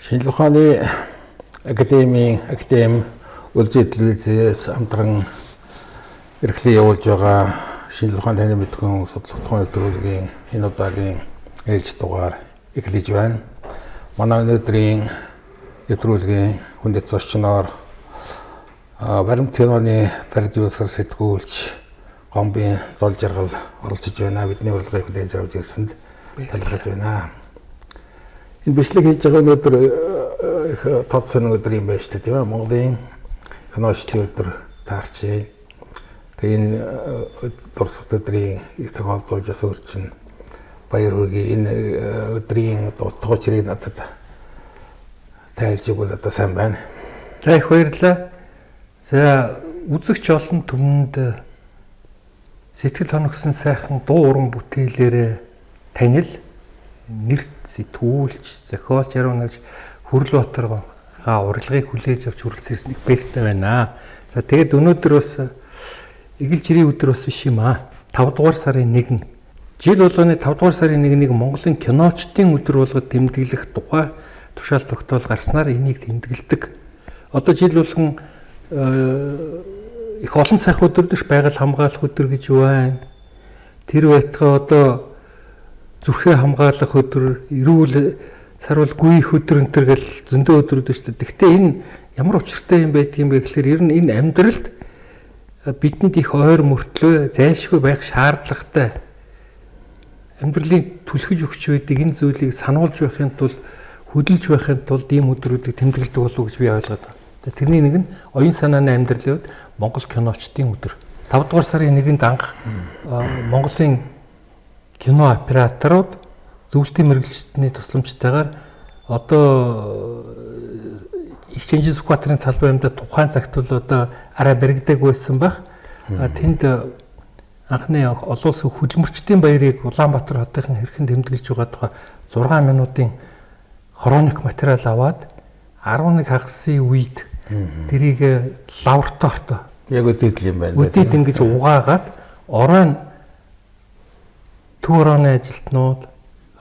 Шинжлэх ухааны академийн академи Өлзий телевизээс хамтран эрхлэн явуулж байгаа шинжлэх ухааны танин мэдхүйн судлах тухайн нэвтрүүлгийн энэ удаагийн ээлж дугаар эхэлж байна. Манай өнөөдрийн нэвтрүүлгийн хүндэт зочноор баримт киноны продюсер, сэтгүүлч Гомбын Золжаргал оролцож байна. Бидний урилгыг хүлээж авч ирсэнд талархаж байна. Энэ бичлэг хийж байгаа өнөөдөр их тод сонин өдөр юм байна шүү дээ, тийм ээ. Монголын киночдын өдөр таарч байна. Тэгээ энэ дурсах өдрийн их тохиолдуулж бас өөр чинь баяр хүргэе. Энэ өдрийн утга учирыг надад тайлж өгвөл одоо сайн байна. За, их баярлалаа. За, үзэгч олон түмэнд сэтгэл хоногсон сайхан дуу уран бүтээлээрээ танил нэрт сэтгүүлч, зохиолч, яруулагч Хүрлбаатаргаа урилгыг хүлээж авч хүрэлцээрсэн их баяртай байна. За, тэгээд өнөөдөр бас эгэл жирийн өдөр бас биш юм аа. 5 дугаар сарын 1. Жил болгоны 5 дугаар сарын 1-нийг Монголын киночдын өдөр болгоод тэмдэглэх тухай тушаал тогтоол гарснаар энийг тэмдэглэдэг. Одоо жил болгон их олон сайхан өдөр дөш байгаль хамгаалах өдөр гэж байна. Тэр байтугай одоо зүрхээ хамгаалах өдөр, эрүүл сарвал гүйх өдөр энэ төр гэл зөндөө өдрүүд шүү дээ. Гэхдээ энэ ямар учиртай юм байдаг юм бэ гэхээр ер нь энэ амьдралд бидэнд их ойр мөртлөө зайлшгүй байх шаардлагатай амьдралын түлхэж өгч байдаг энэ зүйлийг сануулж байхын тулд, хөдөлж байхын тулд ийм өдрүүдийг тэмдэглэдэг болов уу гэж би ойлгоод байна. Тэрний нэг нь оюун санааны амьдралын хувьд Монгол киночдын өдөр. 5 дугаар сарын 1-нд анх Монголын кино операторууд зөвлөлтийн мэргэжилтний тусламжтайгаар одоо их Чингис Сүхбаатарын талбай юмдаа тухайн цагт бол одоо арай баригдаагүй байсан байх. Тэнд анхны олон улсын хөдөлмөрчдийн баярыг Улаанбаатар хотын хэрхэн тэмдэглэж байгаа тухай 6 минутын хроник материал аваад 11 хагасын үед тэрийг лабораторид яг өдөөд юм байна. Өдөөд ингэж угаагаад оройн төв орооны ажилтнууд,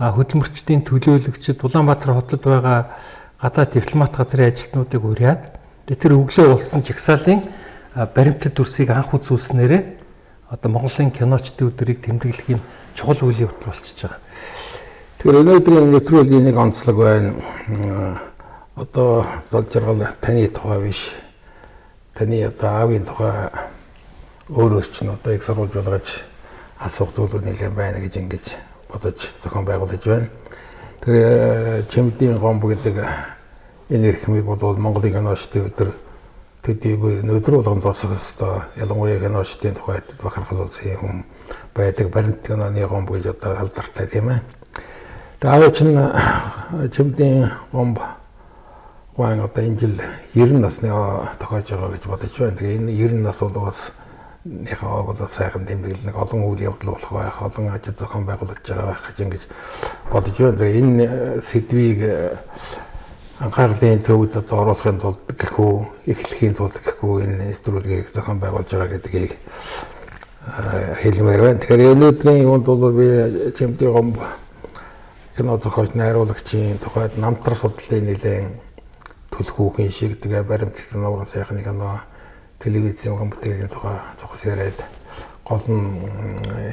хөдөлмөрчдийн төлөөлөгчд, Улаанбаатар хотод байгаа гадаад дипломат газрын ажилтнуудыг уриад тэр өглөө болсон жагсаалын баримтат дүрсийг анх үзүүлснээрээ одоо Монголын киночдын өдрийг тэмдэглэх юм чухал үйл явдал болчихж байгаа. Тэгэхээр өнөөдрийн нэвтрүүлгийн нэг онцлог байна. Одоо Золжаргал таны тухай биш. Таны одоо аавын тухай өөрөө ч нь одоо их сурвалжуулгаж асуух зүйлүүд нэлээд байна гэж ингэж бодож зохион байгуулж байна. Тэр Чимдийн гомб гэдэг энэ эрхмийг бол Монголын киночдын өдөр төдийгүй өдөр болгон дуусгах ёстой. Ялангуяа киночдын тухайд бахархал улсын хүн байдаг баримт киноны гомб гэж одоо алдартай, тийм ээ. Тэгээ аав чинь Чимдийн гомб гуайн одоо энэ жил 90 насны тохиож байгаа гэж бодож байна. Тэгээ энэ 90 нас бол бас нөхөө бол сайхан тэмдэглэл нэг олон үйл явдал болох байх, олон ажил зохион байгуулж байгаа байх гэж ингэж бодож байна. Тэгээ энэ сэдвийг анхаарлын төвд одоо оруулахын тулд гэхүү, эхлэхийн тулд гэхүү энэ нэвтрүүлгийг зохион байгуулж байгаа гэдгийг хэлмээр байна. Тэгэхээр өнөөдрийн юунд бол би Чимдийн гомб кино зохиолч, найруулагчийн тухайд намтар судлалын нэлээд түлхүүхэн шиг тэгээ баримтлагч нууран сайхны кино телевизийн уран бүтээлийн тухай зохис яриад гол нь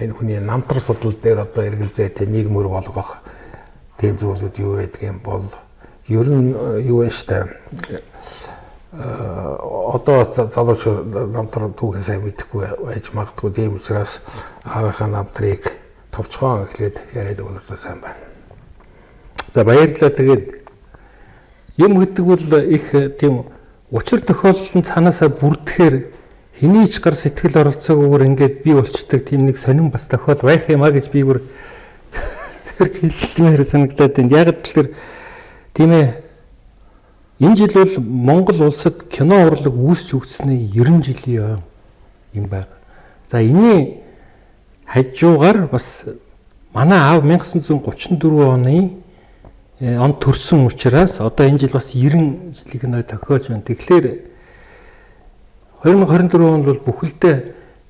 энэ хүний намтар судлал дээр одоо эргэлзээтэй нийгмөр болгох тийм зүйлүүд юу байдаг юм бол ер нь юу вэ штэ, одоо залуучууд намтар түүхэн сайн мэдэхгүй байж магадгүй, тийм учраас аавынхаа намтрыг товчхон эхлээд яриад өгвөл одоо сайн байна. За, баярлалаа. Тэгээд юм гэдэг бол их тийм учир тохиолдол нь цаанаасаа бүрдэхээр хэний ч гар сэтгэл оролцоогүйгээр ингээд бий болчдөг тийм нэг сонин бас тохиол байх юм а гэж би бүр зорж хэлмээр санагдаад байна. Яг тэгэхээр тийм ээ, энэ жил бол Монгол улсад кино урлаг үүсч өгсөний 90 жилийн юм байна. За, энэний хажуугаар бас манай аав 1934 оны онд төрсөн учраас одоо энэ жил бас 90 жилийг нь тохиолж байна. Тэгэхээр 2024 онд бол бүхэлдээ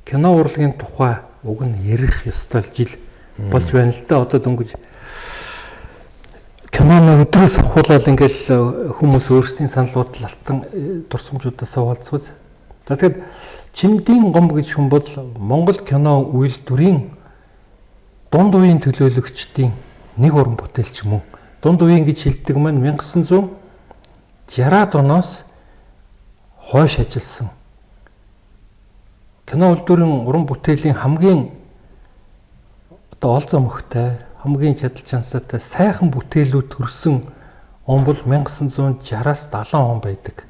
кино урлагийн тухай уг нь ярих ёстой жил болж байна л да. Одоо дөнгөж Киноны өдрөөс ахуулаад ингээл хүмүүс өөрсдийн санал бодол алтан дурсамжуудаас хуваалцвал. За тэгэхэд Чимдийн гомб гэж хүн бол Монгол кино үйлдвэрийн дунд үеийн төлөөлөгчдийн нэг уран бүтээлч мөн. Дунд үеийн гэж хэлдэг маань 1960-ад оноос хойш ажилласан. Кино үйлдвэрийн уран бүтээлийн хамгийн одоо ол зомхтой, хамгийн чадал чансаатай сайхан бүтээлүүд төрсөн он бол 1960-аас 70 он байдаг.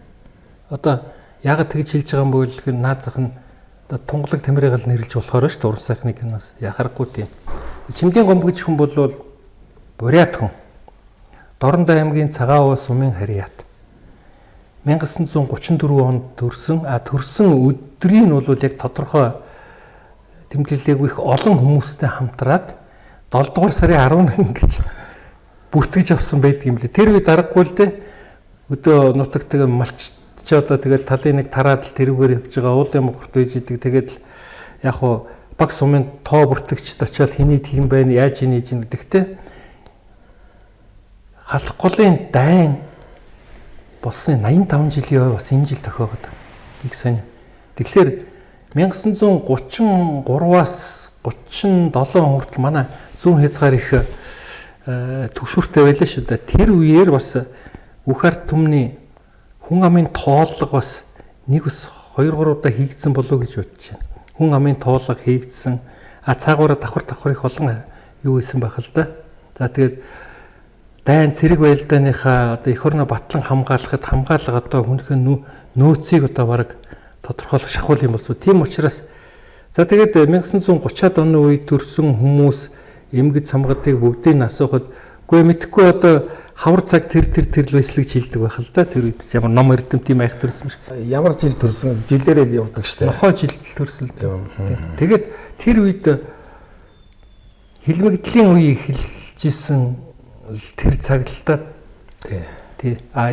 Одоо яагаад тэгж хэлж байгаа юм бэ гэхээр наад зах нь одоо тунгалаг Тамирыг л нэрлэж болохоор шүү дээ уран сайхны киноос. Яхарахгүй тийм. Чимдийн гомб гэж хүн бол Бурят хүн. Дорнод аймгийн Цагаан сумын харьяат. 1934 онд төрсөн. Төрсөн өдрийг нь бол яг тодорхой тэмдэглэлээгүй их олон хүмүүстэй хамтраад 7 дугаар сарын 11 гэж бүртгэж авсан байдаг юм лээ. Тэр үе даргагүй л дээ. Өдөө нутагт тэгээ малч чи одоо тэгэл талын нэг тараад л тэрүүгээр явж байгаа уулын мохорт байж идэг. Тэгээд л яг хуу баг сумын тоо бүртгэгчд очиод хэний тийм байна, яаж ийнэ гэж гэдэгтэй. Халах голын дайн болсны 85 жилийн ой бас энэ жил тохиогод байна. Их сони. Тэгэхээр 1933-аас 37 он хүртэл манай зүүн хязгаар их түгшүүртэй байлаа шүү дээ. Тэр үеэр бас Үхэр түмний хүн амын тооллого бас нэг ус 2 3 удаа хийгдсэн болов уу гэж бодож байна. Хүн амын тооллого хийгдсэн. А цаагаараа давхар давхар их олон юу исэн байх л да. За тэгээд дайн цэрэг байлдааныхаа одоо эх орноо батлан хамгаалахад хамгаалга одоо хүнийхээ нөөцийг одоо бараг тодорхойлох шахуул юм болсон. Тийм учраас за тэгээд 1930-ад оны үед төрсэн хүмүүс эмгэд самгадыг бүгдийг нь асуухад үгүй мэдэхгүй одоо хавар цаг тэр тэр тэр л байсан гэж хэлдэг байх л да. Тэр үед ч ямар ном эрдэмт юм айх төрсөн биш. Ямар жил төрсөн жилээрээ л явдаг штэ. Нохой жилд л төрсөн л дээ. Тэгээд тэр үед хилмигдлийн үе эхэлж исэн тэр цаг л да. Тий. Тий. А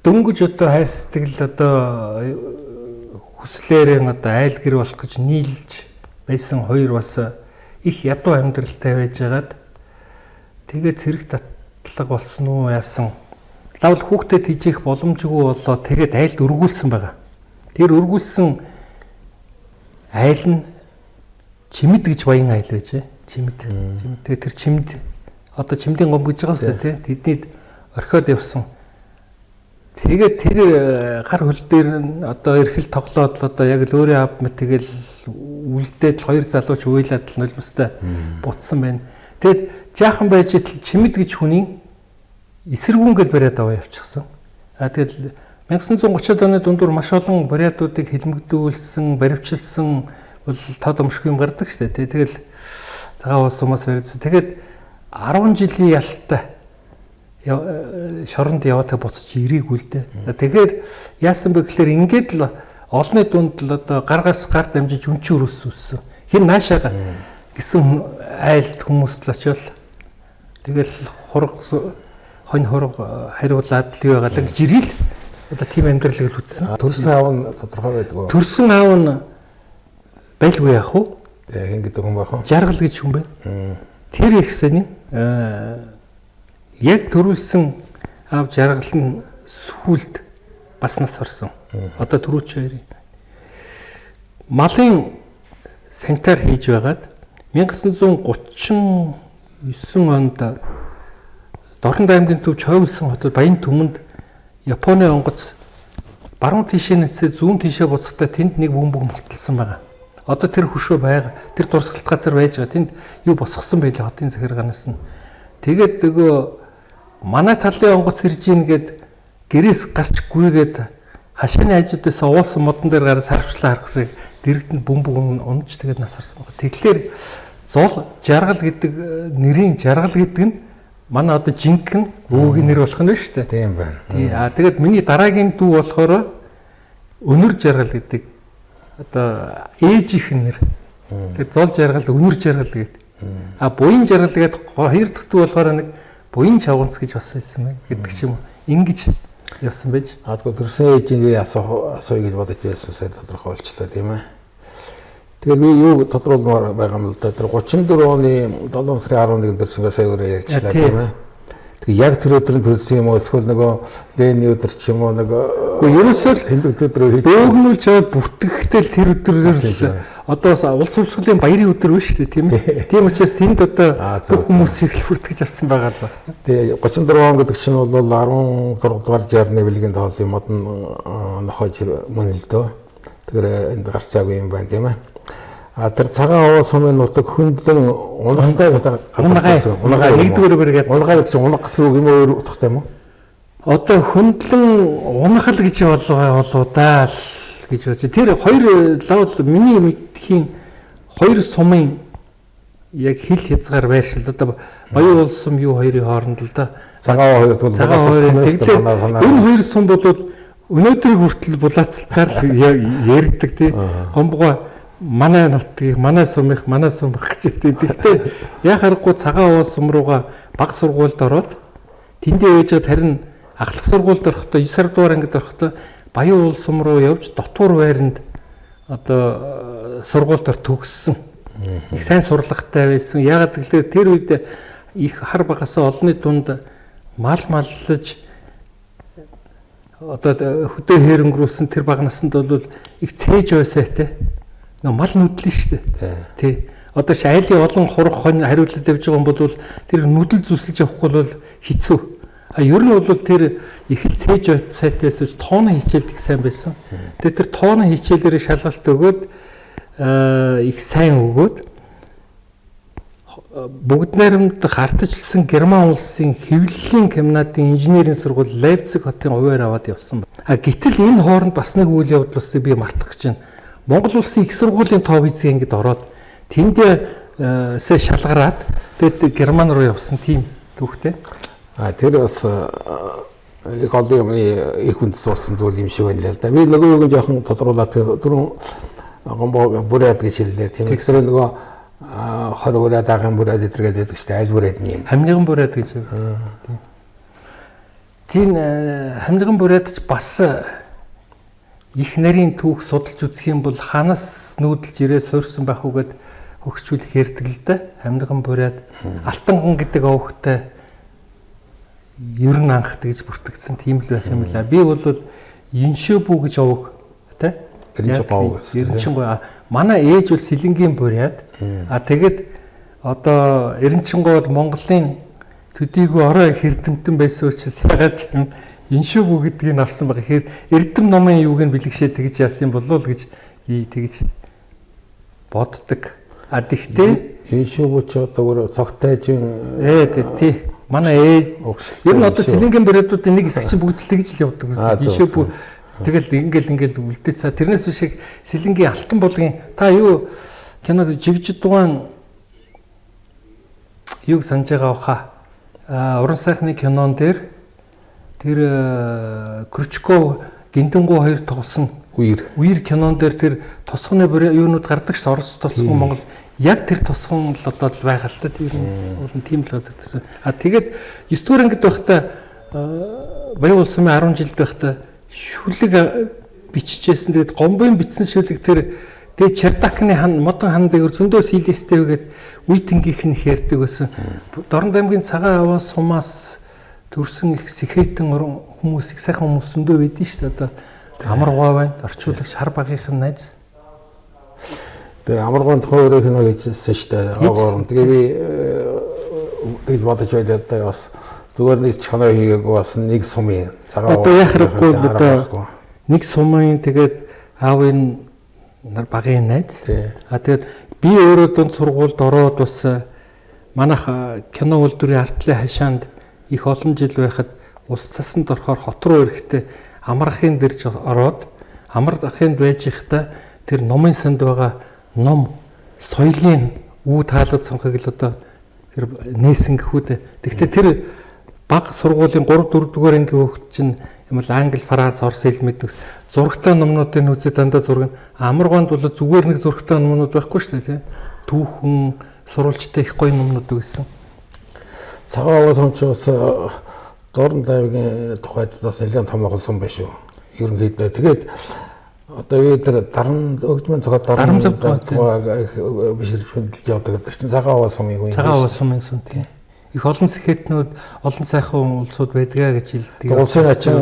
дөнгөж одоо хайр сэтгэл одоо хүслээрээ одоо айл гэр болох гэж нийлж байсан хоёр бас их ядуу амьдралтай байжгаад тэгээд цэрэг татлага болсон уу яасан. Лавл хүүхдэд хижээх боломжгүй болоо тэгээд айлд өргүүлсэн байгаа. Тэр өргүүлсэн айл нь Чимэд гэж баян айл байжээ. Чимэд. Чимэд. Тэгээд тэр Чимэд одоо Чимдийн гомб гэж байгаа юм шүү дээ, тий. Тэдний орхиод явсан. Тэгээд тэр гар хөл дээр нь одоо эрхэл тоглоод л одоо яг л өөрийн ав мэт тэгэл үлдээд л хоёр залууч уйлаад л нулимстай бутсан байна. Тэгээд жаахан байж итл Чимэд гэж хүний эсэргүүн гэд бариад аваа явчихсан. А тэгэл 1930-ад оны дундуур маш олон бариадуудыг хилмигдүүлсэн, баривчилсан бол тод өмшгүй юм гардаг шүү дээ. Тэгэл цагаан улс сумаас бариадсан. Тэгээд 10 жилийн ялтай шоронд яваатаа буцаж ирээгүй л дээ. Тэгэхээр яасан бэ гэхээр ингээд л олонний дунд л одоо гаргаас гар дамжиж үнчин өрөөс үссэн. Хин наашаага гэсэн айлд хүмүүст л очиод тэгэл хург хонь хург хариулаад л юу байгаа л жирэл одоо тийм амьдралыг л үтсэн. Төрсөн аав нь тодорхой байдаг уу? Төрсөн аав нь байлгүй яах вэ? Тэгээ хэн гэдэг хүн байх вэ? Жаргал гэж хүн байна. Тэр их сонин яг төрүүлсэн аав жаргал нь сүулт бас нас орсон. Одоо төрүүч хоёрын малын санитар хийж байгаад 1939 онд Дорнод аймгийн төв Чойволсон хотод Баян түмэнд Японы онгоц баруун тишээ нэцээ зүүн тишээ буцахдаа тэнд нэг бөмбөг мулталсан байгаа. Одоо тэр хөшөө байгаа. Тэр дурсгалт газар байж байгаа. Тэнд юу босгосон байлээ хотын захиргаанаас нь. Тэгээд нөгөө манай талын онгоц ирж ийн гэд гэрээс гарч гүйгээд хашааны хажуудаас уулсан модон дээр гараад сарвчлаа харгасыг дэрэгдэнд бөмбөг унаж тэгээд нас орсон байгаа. Тэгэхээр зол жаргал гэдэг нэрийн жаргал гэдэг нь манай одоо жинхэнэ өвөгийн нэр болох нь шүү дээ. Тийм байна. Тий. А тэгээд миний дараагийн дүү болохоор Өнөр жаргал гэдэг одоо ээжийнх нь нэр. Тэгээд зол жаргал, өнөр жаргал гэдэг. А буян жаргал гэдэг хоёр дахь дүү болохоор нэг буян чавганц гэж бас байсан байна гэдэг ч юм уу. Ингэж явсан байж. А тэгвэл төрсөн ээжийг асууя гэж бодож байсан сая тодорхой болчлоо тийм ээ. Тэгэхээр би юу тодруулмаар байгаа юм л да. Тэр 34 оны 7 сарын 11-нд төрсөн сая өөрөө ярьчлаа тийм ээ. Тэгээ яг тэр өдөр нь төлсөн юм уу эсвэл нөгөө Ленин өдөр ч юм уу нөгөө Гэхдээ ерөөсөө л тэмдэг өдрөө хийж бөөгнүүлж аваад бүртгэхдээ л тэр өдрөөр л одоо бас улс хувьсгалын баярын өдөр биш үү тийм ээ. Тийм учраас тэнд одоо бүх хүмүүс их л бүртгэж авсан байгаа л байна. Тэгээ 34 он гэдэг чинь бол 16 дугаар 60-ны бэлгийн тоолын модон нохойж мөн л дөө. Тэгэхээр энд гарцаагүй юм байна тийм ээ. А тэр цагаан овоо сумын нутаг хөндлөн унагтай газар. Унагай. Нэгдүгээр бэргээд унагай гэдэг чинь унаг гэсэн үг юм өөр утгатай юм уу? Одоо хөндлөн унахал гэж болов даа л гэж бодож. Тэр хоёр лавл миний мэдхийн хоёр сумын яг хил хязгаар байршил одоо Баян улс сум юу хоёрын хооронд л да. Цагаан хоёр бол цагаан хоёр. Энэ хоёр сум бол өнөөдрийг хүртэл булаацалцаар ярьдаг тий. Гомбогоо манай нутгийг, манай сумынх, манай сумх гэж ярьдаг. Тэгэхдээ яа харахгүй цагаан овоо сум руугаа баг сургуульд ороод тэндээ байж байгаад харин ахлах сургуульд орохдоо 9 дугаар ангид орохдоо Баян улс сум руу явж дотуур байранд одоо сургуульд ор төгссөн. Их сайн сурлагатай байсан. Яагаад гэвэл тэр үед их хар багасаа олонний дунд мал маллаж одоо хөдөө хээрөнгөрүүлсэн тэр бага наснд бол их цээж байсайтай. Нөө мал нүдлэн шүү дээ. Тий. Одоо ш айлын олон хурах хонь хариулаад явж байгаа юм бол тэр нүдэл зүсэлж явахгүй бол хэцүү. А ер нь бол тэр их л цээж сайтаас өч тооны хичээлд их сайн байсан. Тэгээ тэр тооны хичээлээр шалгалт өгөөд их сайн өгөөд бүгд найрамд гартажлсан Герман улсын хэвлэлийн комбинатын инженерийн сургууль Лейпциг хотын хуваар аваад явсан. А гэтэл энэ хооронд бас нэг үйл явдлаас би мартах гэж байна. Монгол улсын их сургуулийн тоо визийн ангид ороод тэндээсээ шалгараад тэгэд Герман руу явсан тийм түүхтэй. А тэр бас их олон юмны их хүнд сурсан зүйл юм шиг байна л да. Би нөгөө юуг нь жоохон тодруулаад түрүүн гомбо бүрээд гэж хэллээ тийм ээ. Тэр нөгөө 20 бүрээд агын бүрээд эдэргээд байдаг шүү дээ. Аль бүрээд нь юм. Хамниган бүрээд гэж. Тийм хамниган бүрээд ч бас их нарийн түүх судалж үзэх юм бол ханаас нүүдэлж ирээ суурсан байх үгээд хөгжүүлэх ярьдаг л да. Хамниган бүрээд Алтангон гэдэг овогтой ер нь анх тэгж бүртгэгдсэн тийм л байх юм лаа. Би бол Иншөбү гэж овог тэ. Эренчингой. Эренчингой. Манай ээж бол Сэлэнгийн бурят. А тэгэд одоо Эренчингой бол Монголын төдийгүй орой их эрдэмтэн байсан учраас ягаад ч юм Иншөбү гэдгийг авсан байгаа. Тэгэхээр эрдэм номын юуг нь бэлгшээ тэгж яасан болов уу гэж тэгж боддог. А тэгтээ Иншөбү ч одоо өөр цогтайжин тий. Манай ээж ер нь одоо Сэлэнгийн бурятуудын нэг хэсэг чинь бүгд л тэгж л явдаг үстэй. Иншөбү тэгэл ингээл үлдээц. Тэрнээс биш их Сэлэнгийн Алтан булгийн та юу киног жигжид дугаан юуг санаж байгаа баха. А уран сайхны кинон дээр тэр Крючков Гинтэнгүү хоёр тоглосон үер кинон дээр тэр тосгоны юунууд гардаг ш Орос тосгон Монгол яг тэр тосгон л одоо л байгаа л та тэр бол тийм л газар төсөн. А тэгээд 9 дугаар ангид байхдаа Баян улс сумын 10 жилд байхдаа шүлэг биччихсэн. Тэгээд гомбын бичсэн шүлэг тэр тэгээд Чардакны хан модон хан дээр зөндөө силистэй гээд үе тэнгийнх нь ярьдаг байсан. Дорнод аймгийн цагаан аваа сумаас төрсэн их сэхэтэн хүмүүс их сайхан хүмүүс зөндөө байдэн шүү дээ. Одоо Амаргуй байна. Орчуулагч хар багийнх нь найз. Тэр Амаргуйн тухай өөрөө кино хийжсэн шүү дээ. Агоор. Тэгээ би тэгж бодож байлаа л да бас зүгээр нэг кино хийгээгүй бас нэг сумын цагаан. Одоо яах хэрэггүй одоо нэг сумын тэгээд аавын нар багийн найз. А тэгээд би өөрөө дунд сургуульд ороод бас манайх кино үйлдвэрийн артлын хашаанд их олон жил байхад ус цасанд орохоор хот руу ирэхдээ амрахын дэрж ороод амрахынд байж ихдаа тэр номын санд байгаа ном соёлын үү таалал цонхыг л одоо тэр нээсэн гэхүү дээ. Тэгвэл тэр баг сургуулийн 3 4 дугаар ангийн хүүхд чинь юм бол англи, франц, орос хэл мэддэг. Зурагтай номнуудын үзээ дандаа зураг. Амаргоонд бол зүгээр нэг зурагтай номнууд байхгүй шүү дээ, тийм. Түүхэн сурвалжтай их гоё номнууд өгсөн. Цагаан овоо сум ч бас Дорнод аймгийн тухайд бас нэлээд том болсон байх шүү. Ерөнхийдөө тэгээд Одоо би тэр даран өгдмөн цогоо Дарам дарам зав бишрэж хөндлөж явдаг гэдэг чинь цагаан овоо сумын хүн. Цагаан овоо сумын сүм тийм. Их олон сэхэтнүүд, олон сайхан улсууд байдгаа гэж хэлдэг. Улсын ачин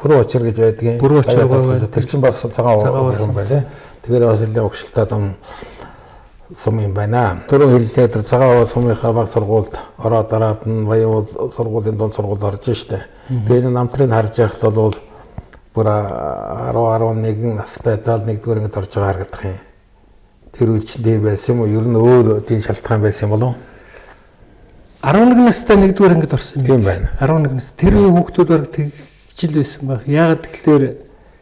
бүрүү очир гэж байдгийн. Бүрүү очир байдаг. Тэр чинь бас цагаан Цагаан овоо овоо юм байна. Тэгэхээр бас нэлээд угшилтай том сум юм байна. Түрүүн хэллээ тэр цагаан овоо сумынхаа баг сургуульд ороод дараад нь Баян уул сургуулийн дунд сургуульд орж штэ. Тэгээ энэ намтрыг харж байхад бол бүр 10 11 настай дал нэгдүгээр ангид орж байгаа харагдах юм. Тэр үе чинь тийм байсан юм уу? Ер нь өөр тийм шалтгаан байсан юм болов уу? 11 настай нэгдүгээр ангид орсон Тийм юм байна. 11 нас. Тэр үеийн хүүхдүүд бараг тэгжил байсан байх. Яагаад тэгэхээр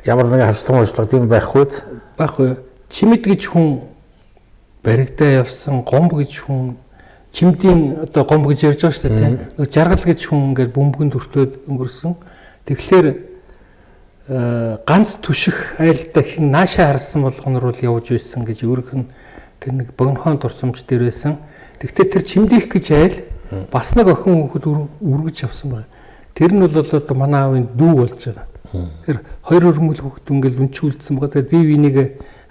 Ямар нэгэн хавцлага уншлага тийм байхгүй ч байхгүй чимэд гэж хүн баригдаа явсан, гомб гэж хүн чимдийн одоо гомб гэж ярьж байгаа шүү дээ тийм. Нөгөө жаргал гэж хүн ингээд бөмбөгөнд өртөөд өнгөрсөн. Тэгэхээр ганц түших айлдаа хин наашаа харсан болгонор бол явж байсан гэж өөрөх нь тэр нэг богинохон дурсамж дээр байсан. Тэгвэл тэр чимдих гэж айл бас нэг охин хүүхэд үргэж явсан байна. Тэр нь бол одоо манай аавын дүү болж байгаа. Тэр хоёр өрмөл хүүхэд ингээл үнчүүлсэн байгаа. Тэгээд би биенийг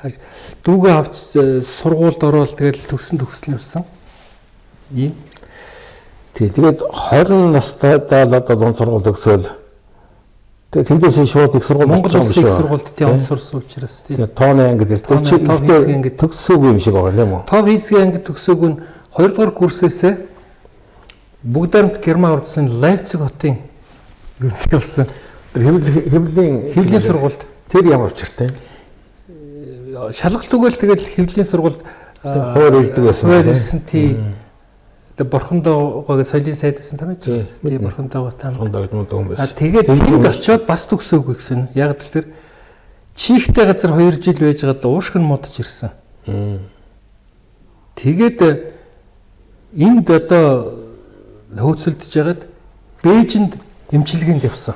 харж дүүгээ авч сургуульд ороод тэгэл төгсөн төгсөл явсан. Ийм. Тий, тэгээд 20 настай л одоо дунд сургууль төгсөөл. Тэгээд тэндээс шууд их сургууль Монгол орсон юм Улсын их шиг. сургуульд тийм он сурсан учраас тийм. Тэгээд тооны ангид тэр Тооны- чи тоо физикийн ангид. төгсөөгүй юм шиг байгаа тийм үү? Тоо физикийн ангид төгсөөгүй нь 2 дугаар курсээсээ бүгд найрамд Герман ордсын Лейпциг хотын юунд явсан. Тэр хэвлэлийн Хэвлэлийн сургуульд тэр ямар учиртай? шалгалт өгөөл тэгэл хэвлэлийн сургуульд Хуур ирдэг байсан Хуур тийм. ирсэн тий. Тэгээ бурхандаагаа соёлын сайд байсан та Тий, мэдээ. Тий бурхандаагаа та. Хондоо гэдэг юм А байсан. тэгээд Тэнд тэнд юм. очиод бас төгсөөгүй гэсэн. Яг л тэр чихтэй газар 2 жил байж байгаад уушг нь модж ирсэн. Тэгээд энд одоо хөөцөлдөж байгаад Бээжинд эмчилгээнд явсан.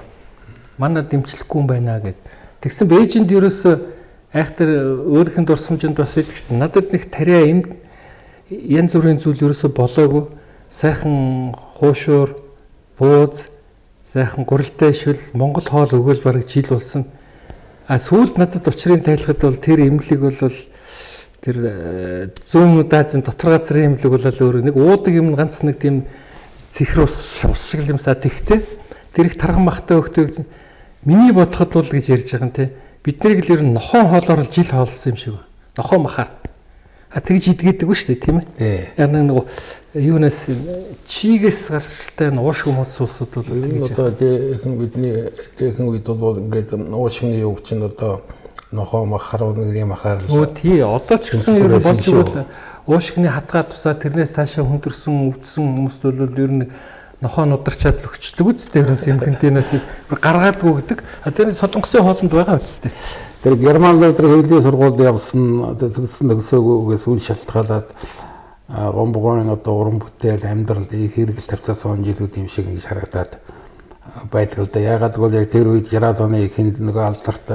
Манад эмчлэхгүй юм байна гэд. Тэгсэн Бээжинд ерөөсөө айхтар өөрийнх нь дурсамжинд бас байдаг шин. Надад нэг тариа эм янз бүрийн зүйл ерөөсөө болоогүй. Сайхан хуушуур, бууз, сайхан гурилтай шүл, Монгол хоол өгөөл бараг жил болсон. А сүүлд надад учрын тайлахад бол тэр эмнэлэг бол тэр зүүн даазын дотор газрын эмнэлэг бол өөр нэг уудаг юм ганц нэг тийм цэхэр ус ус шиг л юмсаа тэгтээ тэр их тарган махтай өгтөө гэсэн миний бодоход бол гэж ярьж байгаа юм те бид нарыг л ер нь нохон хоолоор л жил хоолсон юм шиг байна. Нохон махаар. А тэгж идгээдэг үү шүү дээ тийм ээ. Тий. Яг нэг юунаас чигээс гаралтай уушиг мод суулсууд бол Ер нь тэгж одоо дээхэн бидний дээхэн үед бол ингээд уушгины юг чинь одоо нохоо мах харуу нэг юм ахаар л Өө тий одоо ч гэсэн ер нь Байсан болж шүү. игэл уушгины хатгаа тусаа тэрнээс цаашаа хүндэрсэн өвдсөн хүмүүст бол ер нь нохоо нударчаад л өчтдөг үстэй ерөөс эмхэнтэнээс гаргаадгүй гэдэг. А тэр солонгосын хоолнд байгаа үстэй. Тэр Герман руу тэр хэвлэлийн сургуульд явсан одоо төгссөн төгсөөгүйгээс үл шалтгаалаад гомбогоон одоо уран бүтээл амьдралд их хэрэгэл тавьцаасан жилүүд юм шиг ингэж харагдаад байдаг л да. Яагаад гэвэл яг тэр үед 60-аад оны эхэнд нөгөө алдарт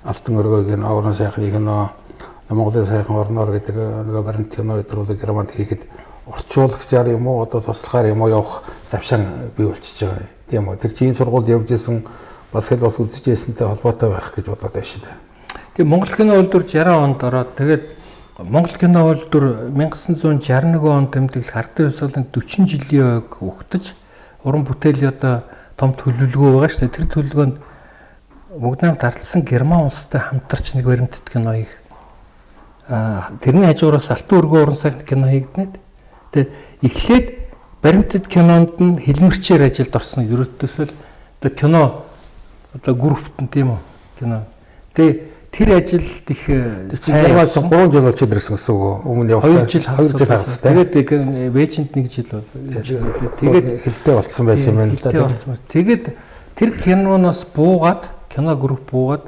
алтан өргөөг нь орон сайхныг нөө Монголын сайхан орноор гэдэг нөгөө баримт кино өдрүүлэг Германд хийхэд орчуулагчаар юм уу одоо туслахаар юм уу явах завшаан бий болчихж байгаа юм. Тийм үү. Тэр чинь сургуульд явж исэн бас хэл бас үзэж ирсэнтэй холбоотой байх гэж бодоод байна шүү дээ. Тэгээ Монгол кино үйлдвэр 60 онд ороод тэгээд Монгол кино үйлдвэр 1961 онд тэмдэглэх Ардын хувьсгалын 40 жилийн ойг угтаж уран бүтээлийн одоо том төлөвлөгөө байгаа шүү дээ. Тэр төлөвлөгөөнд бүгд найрамд ардсан Герман улстай хамтарч нэг баримтат кино хийх. Тэрний хажуураас Алтан өргөө уран сайхан кино хийгдэнэ. Тэгээд эхлээд баримтат кинонд нь хилмэрчээр ажилд орсон. Ерөөдөөсөө л одоо кино одоо группт нь тийм үү кино. Тэгээ тэр ажилд их сайн Герман чинь 3 жил болж ирсэн гэсэн үг үү? Өмнө явах 2 жил 2 жил хагас тийм. Тэгээд Бээжинд 1 жил бол. Тэгээд хэлтэй болцсон байсан юм байна л да. хэлтэй болцсон байна. Тэгээд тэр киноноос буугаад кино групп буугаад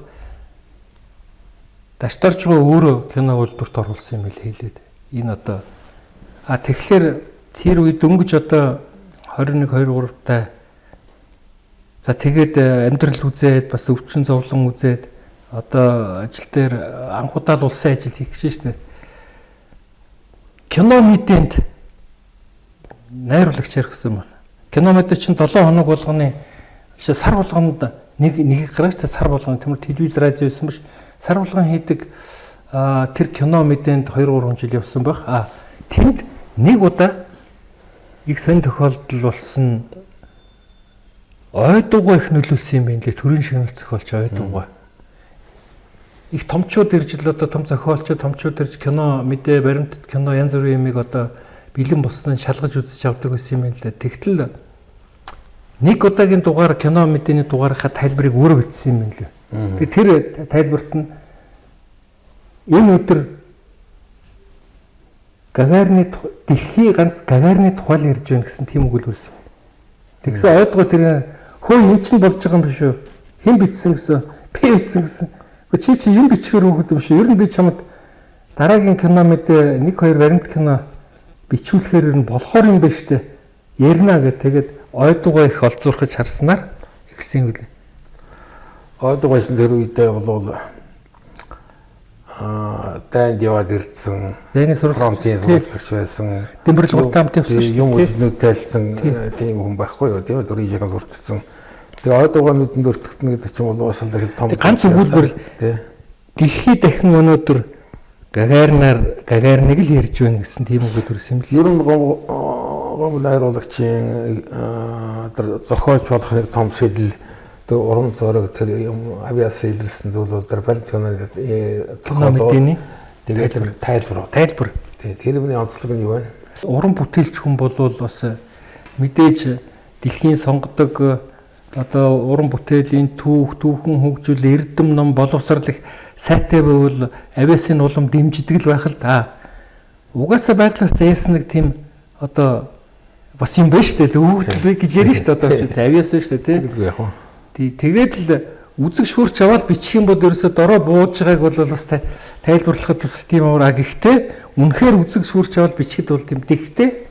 Дашторжгоо өөрөө кино үйлдвэрт оруулсан юм л хэлээд. Энэ одоо тэгэхээр тэр үе дөнгөж одоо 21 2 3 та. За тэгээд амьдрал үзээд бас өвчин зовлон үзээд одоо ажил дээр анхудаа л улсын ажил хийх гэж штэ. Кино мэдээнд найруулагчаар гэсэн байна. Кино мэдээ чинь 7 хоног болгоны сар болгонд нэг нэг гарч та сар болгоно. Тэмэр телевиз радио байсан биш. Сар болгон хийдэг тэр кино мэдээнд 2-3 жил явсан байх. Тэнд нэг удаа их сонь тохиолдол болсон, ой дугуй их нөлөөлсөн юм байна лээ. Төрийн шагнал зохиолч ой дугуй. Их томчууд ирж л одоо том зохиолчид, томчууд ирж кино мэдээ, баримтат кино янз бүрийн юмыг одоо бэлэн босноо шалгаж үзэж авдаг байсан юм байна лээ. Тэгтэл нэг удаагийн дугаар кино мэдээний дугаарынхаа тайлбарыг өөрөө бичсэн юм байна лээ. Тэгээ тэр тайлбарт нь энэ өдөр Гагарины дэлхийн ганц Гагарины тухай л ярьж байна гэсэн тийм үг л байсан. Тэгсэн ойдгоо тэр хөө юм чинь болж байгаа юм биш үү? Хэн бичсэн гэсэн? Би бичсэн гэсэн. Гэхдээ чи юм бичгээр хөөхд юм шиг. Ер нь би чамд дараагийн кино мэдээ 1 2 баримт кино бичүүлэхээр ер нь болохоор юм байна штэ. Ярина гэх тэгээд ойдгоо их олзуурхаж харснаар ихсэн үлээ. Ойдгоо шин тэр үедээ болвол дайнд яваад ирдсэн. Дайны фронтын сурвалжлагч байсан. Дэмбэрэл гутаамт явсан шүү. Юм үзнүүд тайлсан тийм хүн байхгүй юу? Тийм дөрвийн шагнал хүртсэн. Тэгээ ойдгоо нүдэнд өртөгдөнө гэдэг чинь бол бас л их том. Ганц өгүүлбэр дэлхий дахин өнөөдөр Гагаринаар Гагариныг л ярьж байна гэсэн тийм өгүүлбэр юм л. Ер нь гом найруулагчийн тэр зохиолч болох нэг том сэтэл тэр урам зориг тэр юм авиас илэрсэн зүйл бол тэр баримт киноны кино мэдээний тэгээд тайлбар. Тийм, тэрний онцлог нь юу вэ? Уран бүтээлч хүн бол бас мэдээж дэлхийн сонгодог одоо уран бүтээлийн түүх, түүхэн хөгжил, эрдэм ном, боловсрал их сайтай байвал авиасын улам дэмжидэг л байх л да. Угаасаа байдлаас заяасан нэг тийм одоо бас юм байна шүү дээ. Өгөгдөл гэж ярина шүү дээ. Одоо авиас шүү дээ, тий. Тэгээд л үзэг шүүрч аваад бичих юм бол ерөөсөө дорой бууж байгааг бол бас тайлбарлахад бас тийм амар. Гэхдээ үнэхээр үзэг шүүрч аваад бичихэд бол тийм. Тэгвэл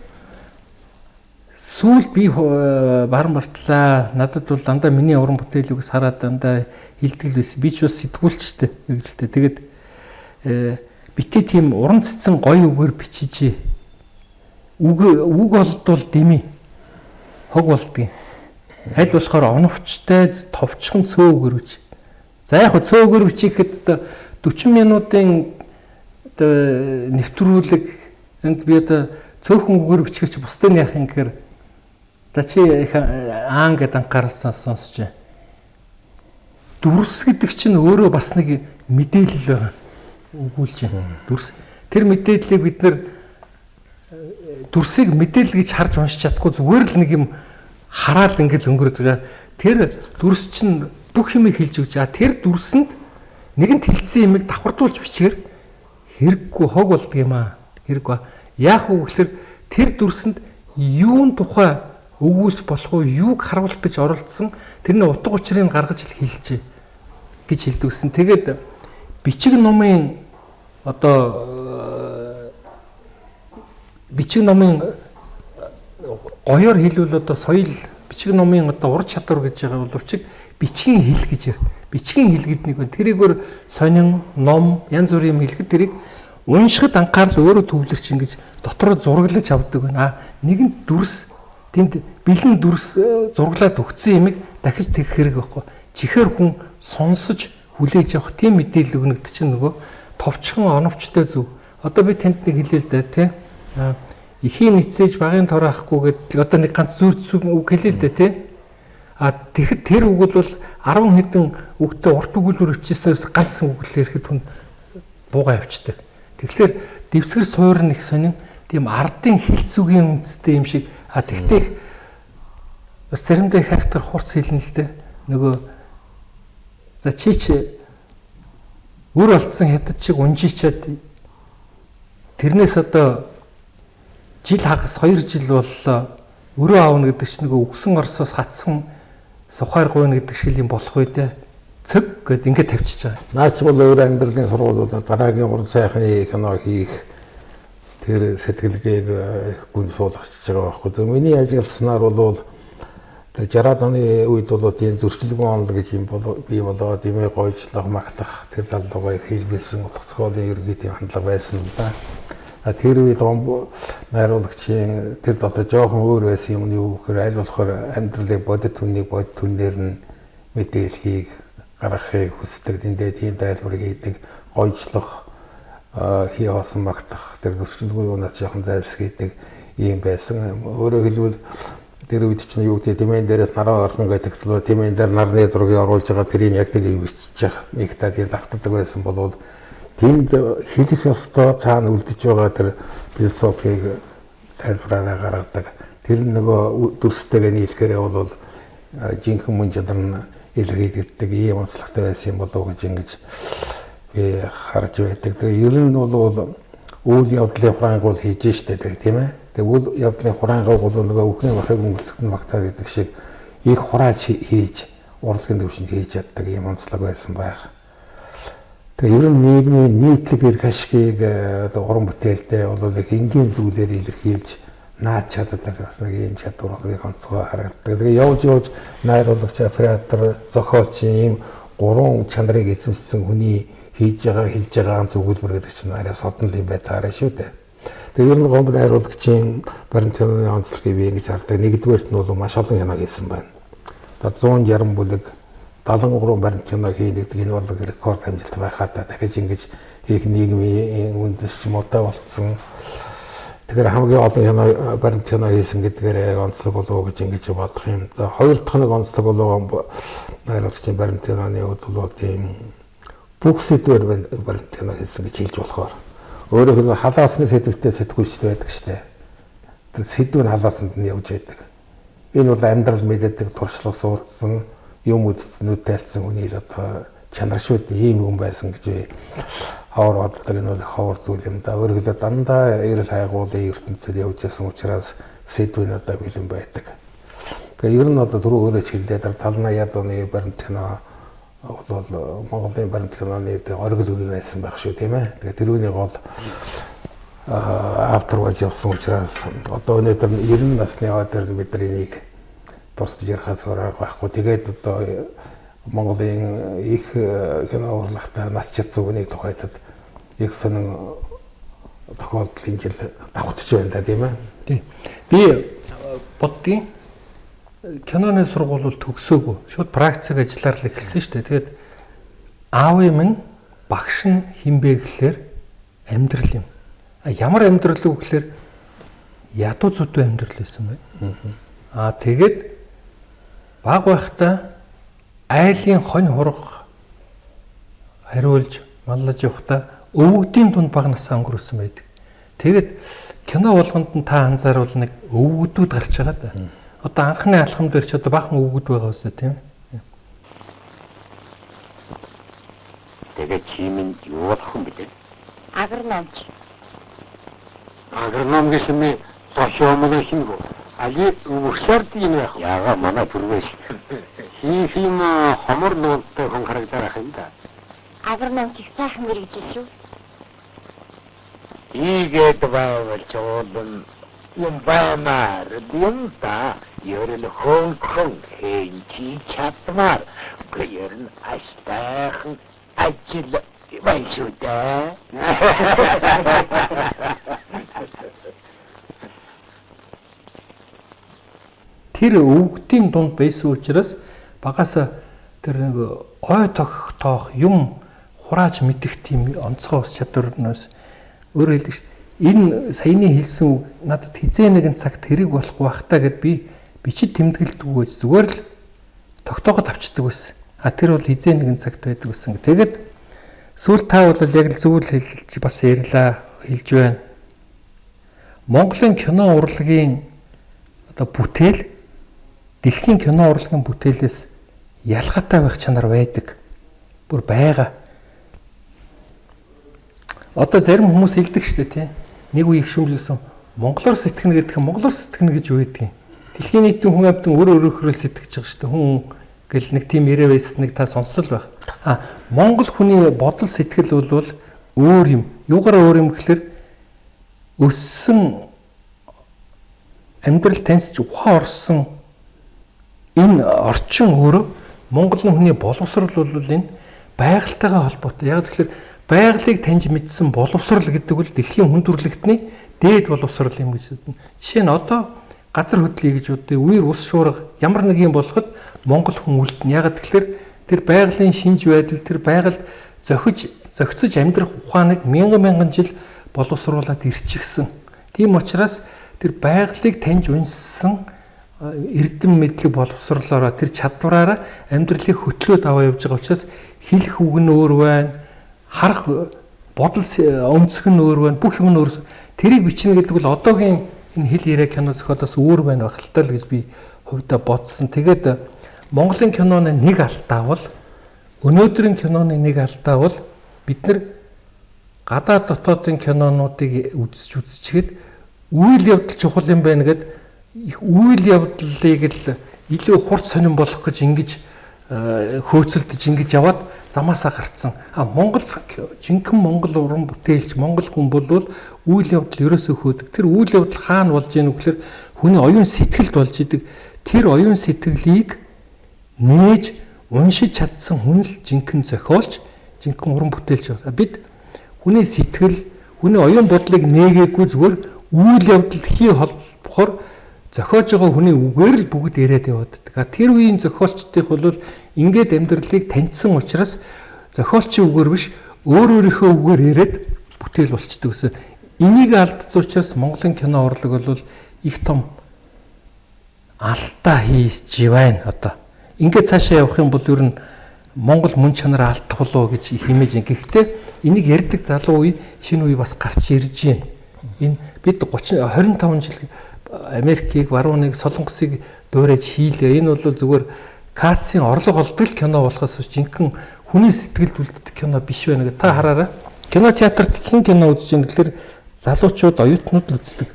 сүүл би баран бартлаа. Надад бол дандаа миний уран бүтээлүүгээс хараад дандаа хилдэг л байсан. Би ч бас сэтгүүлчтэй хэрэгэлтэй. Тэгээд битээ тийм уран цэцэн гоё үгээр бичижээ. Үг олдвол дэмий. Хог болдгийг. Аль болохоор оновчтой товчхон цөө үгээр бич. За яг цөө үгээр бичихэхэд одоо 40 минутын одоо нэвтрүүлэг энд би одоо цөөхөн үгээр бичихэр чи бусдыг яах юм гэхээр за чи их аан гэдээ анхааралсан сонсч. Дүрс гэдэг чинь өөрөө бас нэг мэдээлэл байгаа. Өгүүлж байна. Дүрс. Тэр мэдээллийг бид нэр дүрсийг мэдээлэл гэж харж уншиж чадахгүй зүгээр л нэг юм хараад ингээд өнгөрöd байгаа. Тэр дүрс чинь бүх юмыг хэлж өгч. Тэр дүрсэнд нэгэнт хэлсэн юмыг давхардуулж бичгээр хэрэггүй хог болдго юм аа. Хэрэггүй. Яах вэ гэхээр тэр дүрсэнд юун тухай өгүүлж болох уу, юуг харуулах гэж оролдсон тэрний утга учирыг гаргаж хэлжээ гэж хэлдэг гэсэн. Тэгээд бичиг номын одоо бичиг номын гоёор хэлбэл одоо соёл бичиг номын одоо ур чадвар гэж байгаа боловч бичгийн хэл гэж бичгийн хэл гэдэг нэг байна. Тэрийгээр сонин ном янз бүрийн юм хэлэхэд тэрийг уншихад анхаарал өөрөө төвлөрч ингэж дотроо зураглаж авдаг байна. Нэгэнт дүрс тэнд бэлэн дүрс зураглаад өгсөн юмыг дахиж тэгэх хэрэг байхгүй. Чихээр хүн сонсож хүлээж авах тийм мэдээлэл өгнө гэдэг чинь нөгөө товчхон оновчтой зөв. Одоо би танд нэг хэлээ л дээ тий. Эхийн эцээж багын торохгүй гэдэг одоо нэг ганц зүр үг хэлээ л дээ тий. А тэгэхэд тэр үг бол 10 хэдэн үгтэй урт өгүүлбэр бичсэнээс ганц үг л ирэхэд хүн буугаа явчихдаг. Тэгэхээр дэвсгэр суур нэг сонин тийм ардын хилцүүгийн үндстэй юм шиг. А тэгтээ их бас заримдаа их хайхтар хурц хэлнэ л дээ. Нөгөө за чи ч үр олдсон хятад шиг унжичаад тэрнээс одоо жил хагас 2 жил боллоо өрөө аавна гэдэг чинь нөгөө үгсэн Оросоос хатсан сухаар гуйна гэдэг шиг юм болох үү дээ. Цэг гэд ингээд тавьчихж байгаа. Наач бол өөр амьдралын сургуулиудаа дараагийн уран сайхны кино хийх тэр сэтгэлгээг их гүн суулгачж байгаа байхгүй. Миний ажигласнаар бол тэр 60-аад оны үед бол тийм зөрчилгүй онол гэж юм бол бий болоод имээ гойжлох, магтах тэр тал руугаа их хэлбэлсэн утга зохиолын ерөнхий тийм хандлага байсан л да. Тэр үед найруулагчийн тэр дотор жоохон өөр байсан юм нь юу гэхээр аль болохоор амьдралыг бодит хүнийг бодит хүнээр нь мэдээлхийг гаргахыг хүсдэг. Тэндээ тийм тайлбар хийдэг, гоёжлох, хий хоосон магтах, тэр зөрчилгүй юунаас жоохон зайлсхийдэг ийм байсан. Өөрөөр хэлбэл тэр үед чинь юу гэдэг тэмээн дээрээс нараа орхон гэдэг төлөө тэмээн дээр нарны зургийг оруулж байгаа тэрийг яг тэг ивччих их та тийм давтдаг байсан болвол тэнд хэлэх ёстой цаана үлдэж байгаа тэр философийг тайлбараараа гаргадаг. Тэр нөгөө дүрстэйгээ нийлэхээрээ бол жинхэнэ мөн чанар нь илэрхийлэгддэг ийм онцлогтой байсан юм болов уу гэж ингэж би харж байдаг. Тэгээ ер нь бол үйл явдлын хураангуул хийж штэ тэр тийм ээ. Тэгээ үйл явдлын хураангуул бол нөгөө өхний бахыг өнгөлцөгт нь багтаа гэдэг шиг их хурааж хийж урлагийн төвшөнд хийж чаддаг ийм онцлог байсан байх. Тэгээ ер нь нийгмийн нийтлэг эрх ашигыг одоо уран бүтээлдээ бол их энгийн зүйлээр илэрхийлж наач чаддаг бас нэг ийм чадвар их онцгой харагддаг. Тэгээ явж явж найруулагч, оператор, зохиолч ийм гурван чанарыг эзэмшсэн хүний хийж байгаа, хэлж байгаа ганц өгүүлбэр гэдэг чинь арай содон юм байтаарай шүү дээ. Тэгээ ер нь гомб найруулагчийн баримт киноны онцлогийг би ингэж хардаг. Нэгдүгээрт нь бол маш олон кино хийсэн байна. Одоо 160 бүлэг 73 баримт кино хийн гэдэг энэ бол рекорд амжилт байхаа та дахиж ингэж хийх нийгмийн үндэс ч муутай болцсон. Тэгэхээр хамгийн олон кино баримт кино хийсэн гэдгээр яг онцлог болов уу гэж ингэж бодох юм. За хоёр дахь нэг онцлог болов найруулагчийн баримт киноны хувьд бол тийм бүх сэдвээр баримт кино хийсэн гэж хэлж болохоор. Өөрөөр хэлбэл халаасны сэдвтэй сэтгүүлчд байдаг штэ. Тэр сэдв нь халаасанд нь явж байдаг. Энэ бол амьдрал мэддэг, туршлага суулцсан, юм үзсэн, нүд тайлцсан хүний л одоо чанар шүү дээ. Ийм хүн байсан гэж ховор боддог. Энэ бол ховор зүйл юм да. Өөрөөр хэлбэл дандаа эрэл хайгуулын ертөнцид явж байсан учраас сэдв нь одоо бэлэн байдаг. Тэгээ ер нь одоо түрүү өөрөө ч хэллээ. 70-80-аад оны баримт кино бол Монголын баримт киноны оргил үе байсан байх шүү, тийм ээ. Тэгээ тэрүүний гол автор болж явсан учраас одоо өнөөдөр 90 насны өдөр бид нар энийг дурсаж ярихаас өөр арга байхгүй. Тэгээд одоо Монголын их кино урлагтай нас чадсан хүний тухайлбал их сонин тохиолдол энэ жил давхцаж байна да, тийм ээ. Тий. Би боддгийн киноны сургууль бол төгсөөгүй. Шууд практик ажиллаар л эхэлсэн шүү дээ. Тэгээд аавын минь багш нь хэн бэ гэхлээр амьдрал юм. А ямар амьдрал вэ гэхлээр ядуу зүдүү амьдрал байсан байна. Аа тэгээд баг байхдаа айлын хонь хурах хариулж маллаж явахдаа өвөгдийн дунд баг насаа өнгөрөөсөн байдаг. Тэгээд кино болгонд нь та анзааруул нэг өвөгдүүд гарч байгаа да. Одоо анхны алхам дээр ч одоо баахан өвгөд байгаа үсэ тийм ээ. Тэгээ чи минь юу болох юм бэ? Агрономч. Агроном гэсэн нь тошоомно хинго. Али өвөглөрд юм яах. Яага манай бүрвэс. Хийх юм хомор нуултай хүн харагдаад юм да. Агрономч их сайхан мэрэгжил шүү. Ийгээд байвал жуулан юм баймаар юм да. Ер нь хөнгөн хэнчи чадмаар. Ер нь аштайхан ажил байна шүү дээ. Тэр өвгдийн дунд байсан учраас багасаа тэр нэг ой тохих тоох юм хурааж мэдэх тийм онцгой ус чадварнаас өөрөөр хэлдэг ш. Энэ саяны хэлсэн үг надад хизээ нэгэн цагт хэрэг болох байх та гэд би бичид тэмдэглэдэг гэж зүгээр л тогтоогод авчдаг байсан. А тэр бол хизээ нэгэн цагт байдаг гэсэн. Тэгээд сүүл та бол яг л зөв л хэлж бас ярьлаа хэлж байна. Монголын кино урлагийн одоо бүтээл дэлхийн кино урлагийн бүтээлээс ялгаатай байх чанар байдаг. Бүр байгаа. Одоо зарим хүмүүс хэлдэг шүү дээ, тийм. Нэг үе их шүмжлсэн монголоор сэтгэнэ гэдэг нь монголоор сэтгэнэ гэж юу гэдгийг. Дэлхийн нийтийн хүн амтан өөр өөрөөхөө сэтгэж байгаа шүү дээ. Хүн гэл нэг тийм яриа байсныг та сонсол байх. А монгол хүний бодол сэтгэл бол өөр юм. Юугаар өөр юм гэхэлэр өссөн амьдрал таньсч ухаан орсон энэ орчин өөрөө монгол хүний боловсрол бол энэ байгальтайгаа холбоотой. Яг тэгэхээр байгалыг таньж мэдсэн боловсрол гэдэг бол дэлхийн хүн төрөлхтний дээд боловсрол юм гэж бодно. Жишээ нь одоо газар хөдлөе гэж бодъё. Үер ус шуурга ямар нэг юм болоход монгол хүн үлдэнэ. Яг тэгэхээр Тэр байгалийн шинж байдал, тэр байгальд зохицож амьдрах ухааныг мянган мянган жил боловсруулад ирчихсэн. Тийм учраас тэр байгалыг таньж унссан эрдэм мэдлэг боловсрлоороо тэр чадвараараа амьдралыг хөтлөөд аваа явж байгаа учраас хэлэх үг нь өөр байна, харах бодол өнцөг нь өөр байна, бүх юм нь өөр. Тэрийг бичнэ гэдэг бол одоогийн энэ хэл яриа кино зохиолоос өөр байна байх л та л гэж би хувьдаа бодсон. Тэгээд Монголын киноны нэг алдаа бол өнөөдрийн киноны нэг алдаа бол бид нар гадаад дотоодын кинонуудыг үзчихээд үйл явдал чухал юм байна гэд их үйл явдлыг л илүү хурц сонирн болох гэж ингэж хөөцөлдөж ингэж яваад замаасаа гарцсан. А Монгол жинхэнэ Монгол уран бүтээлч Монгол хүн бол үйл явдал ерөөсөө хөөдөг. Тэр үйл явдал хаана болж ийн гэхээр хүний оюун сэтгэлд болж идэг. Тэр оюун сэтгэлийг нээж уншиж чадсан хүн л жинхэнэ зохиолч, жинхэнэ уран бүтээлч байна. Бид хүний сэтгэл, хүний оюун бодлыг нээгээгүй зүгээр үйл явдалд хий холбохоор зохиож байгаа хүний үгээр л бүгд яриад яваад байдаг. Тэр үеийн зохиолчдыг бол ингээд амьдралыг таньдсан учраас зохиолчийн үгээр биш өөр өөрийнхөө үгээр яриад бүтээл болчдөг гэсэн. Энийг алдсан учраас Монголын кино урлаг бол их том алдаа хийж байна одоо. Ингээд цаашаа явах юм бол ер нь Монгол мөн чанар алдах болов гэж хэмээж. Гэхдээ энийг ярьдаг залуу үе, шинэ үе бас гарч ирж байна. Энэ бид 30 25 жил Америкийг, Барууныг, Солонгосыг дуурайж хийлээ. Энэ бол зүгээр кассын орлого олдог л кино болохоос жинхэнэ хүний сэтгэлд үлддэг кино биш байна гэх. Та хараарай. Кино театрт хэн кино үзэж байна гэхээр залуучууд, оюутнууд л үздэг.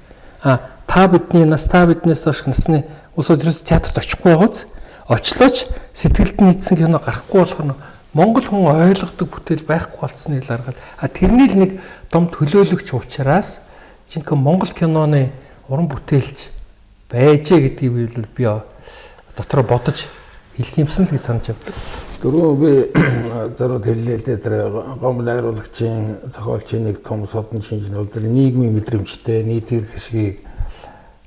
А та бидний нас, та биднээс хойш насны улсууд ерөөс театрт очихгүй байгааз очлооч сэтгэлд нь нийцсэн кино гарахгүй болохоор Монгол хүн ойлгодог бүтээл байхгүй болцсоныг л аргал. А тэрний л нэг том төлөөлөгч учраас жинхэнэ Монгол киноны уран бүтээлч байжээ гэдгийг би дотроо бодож хэлэх юмсан л гэж санаж явдаг. Дөрөв би зориуд хэллээ л дээ, тэр гом найруулагчийн зохиолчийн нэг том содон шинж нь бол тэр нийгмийн мэдрэмжтэй нийт эрх ашгийг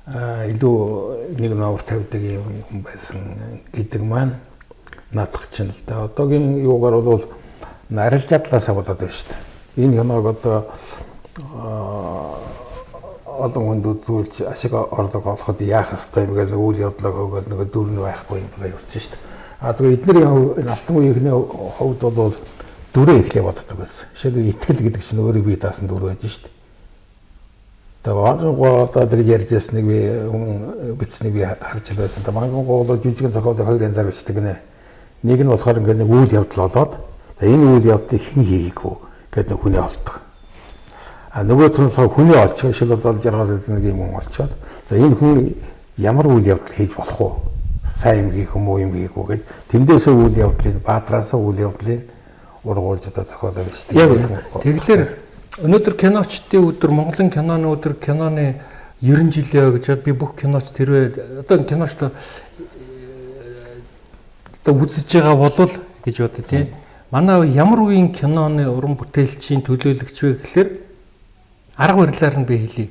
илүү нэг номер тавьдаг юм хүн байсан гэдэг маань наадах чинь л да. Одоогийн юугаар бол арилжаа талаасаа бодоод байна шүү дээ. Энэ киног одоо олон хүнд үзүүлж ашиг орлого олоход яах ёстой юм гээл үйл явдлаа хөөгөл нөгөө дүр нь байхгүй юм болоо явчихсан шүү дээ. А зөв эдний алтан үеийнхний хувьд бол дүрээ эхлээ боддог байсан. Жишээлбэл итгэл гэдэг чинь өөрийг бие даасан дүр байж шүү дээ. Тэгээ Ванган гоо одоо тэр ярьж байсан нэг би хүн бичсэнийг би харж байсан. Тэгээ Ванган гоо бол жижигэн зохиолыг хоёр янзаар бичдэг гинэ. Нэг нь болохоор ингээд нэг үйл явдал болоод за энэ үйл явдлыг хэн хийгээгүй гэдэг нэг хүнээ олдог. А нөгөө нь болохоор хүнээ олчих шил бол жаргал нэг юм хүн олчоод за энэ хүн ямар үйл явдал хийж болох вэ? Сайн юм хийх юм уу юм хийх үү гэд тэндээсээ үйл явдлыг баатраасаа үйл явдлыг ургуулж одоо зохиолоо бичдэг. Яг тэгэхээр өнөөдөр киночдын өдөр, Монголын киноны өдөр, киноны 90 жилээ гэж би бүх киноч тэрвээ одоо киночд одоо үзэж байгаа болол гэж бодъё тийм. Манай ямар үеийн киноны уран бүтээлчийн төлөөлөгч вэ гэхлээр арга барилаар нь би хэлье.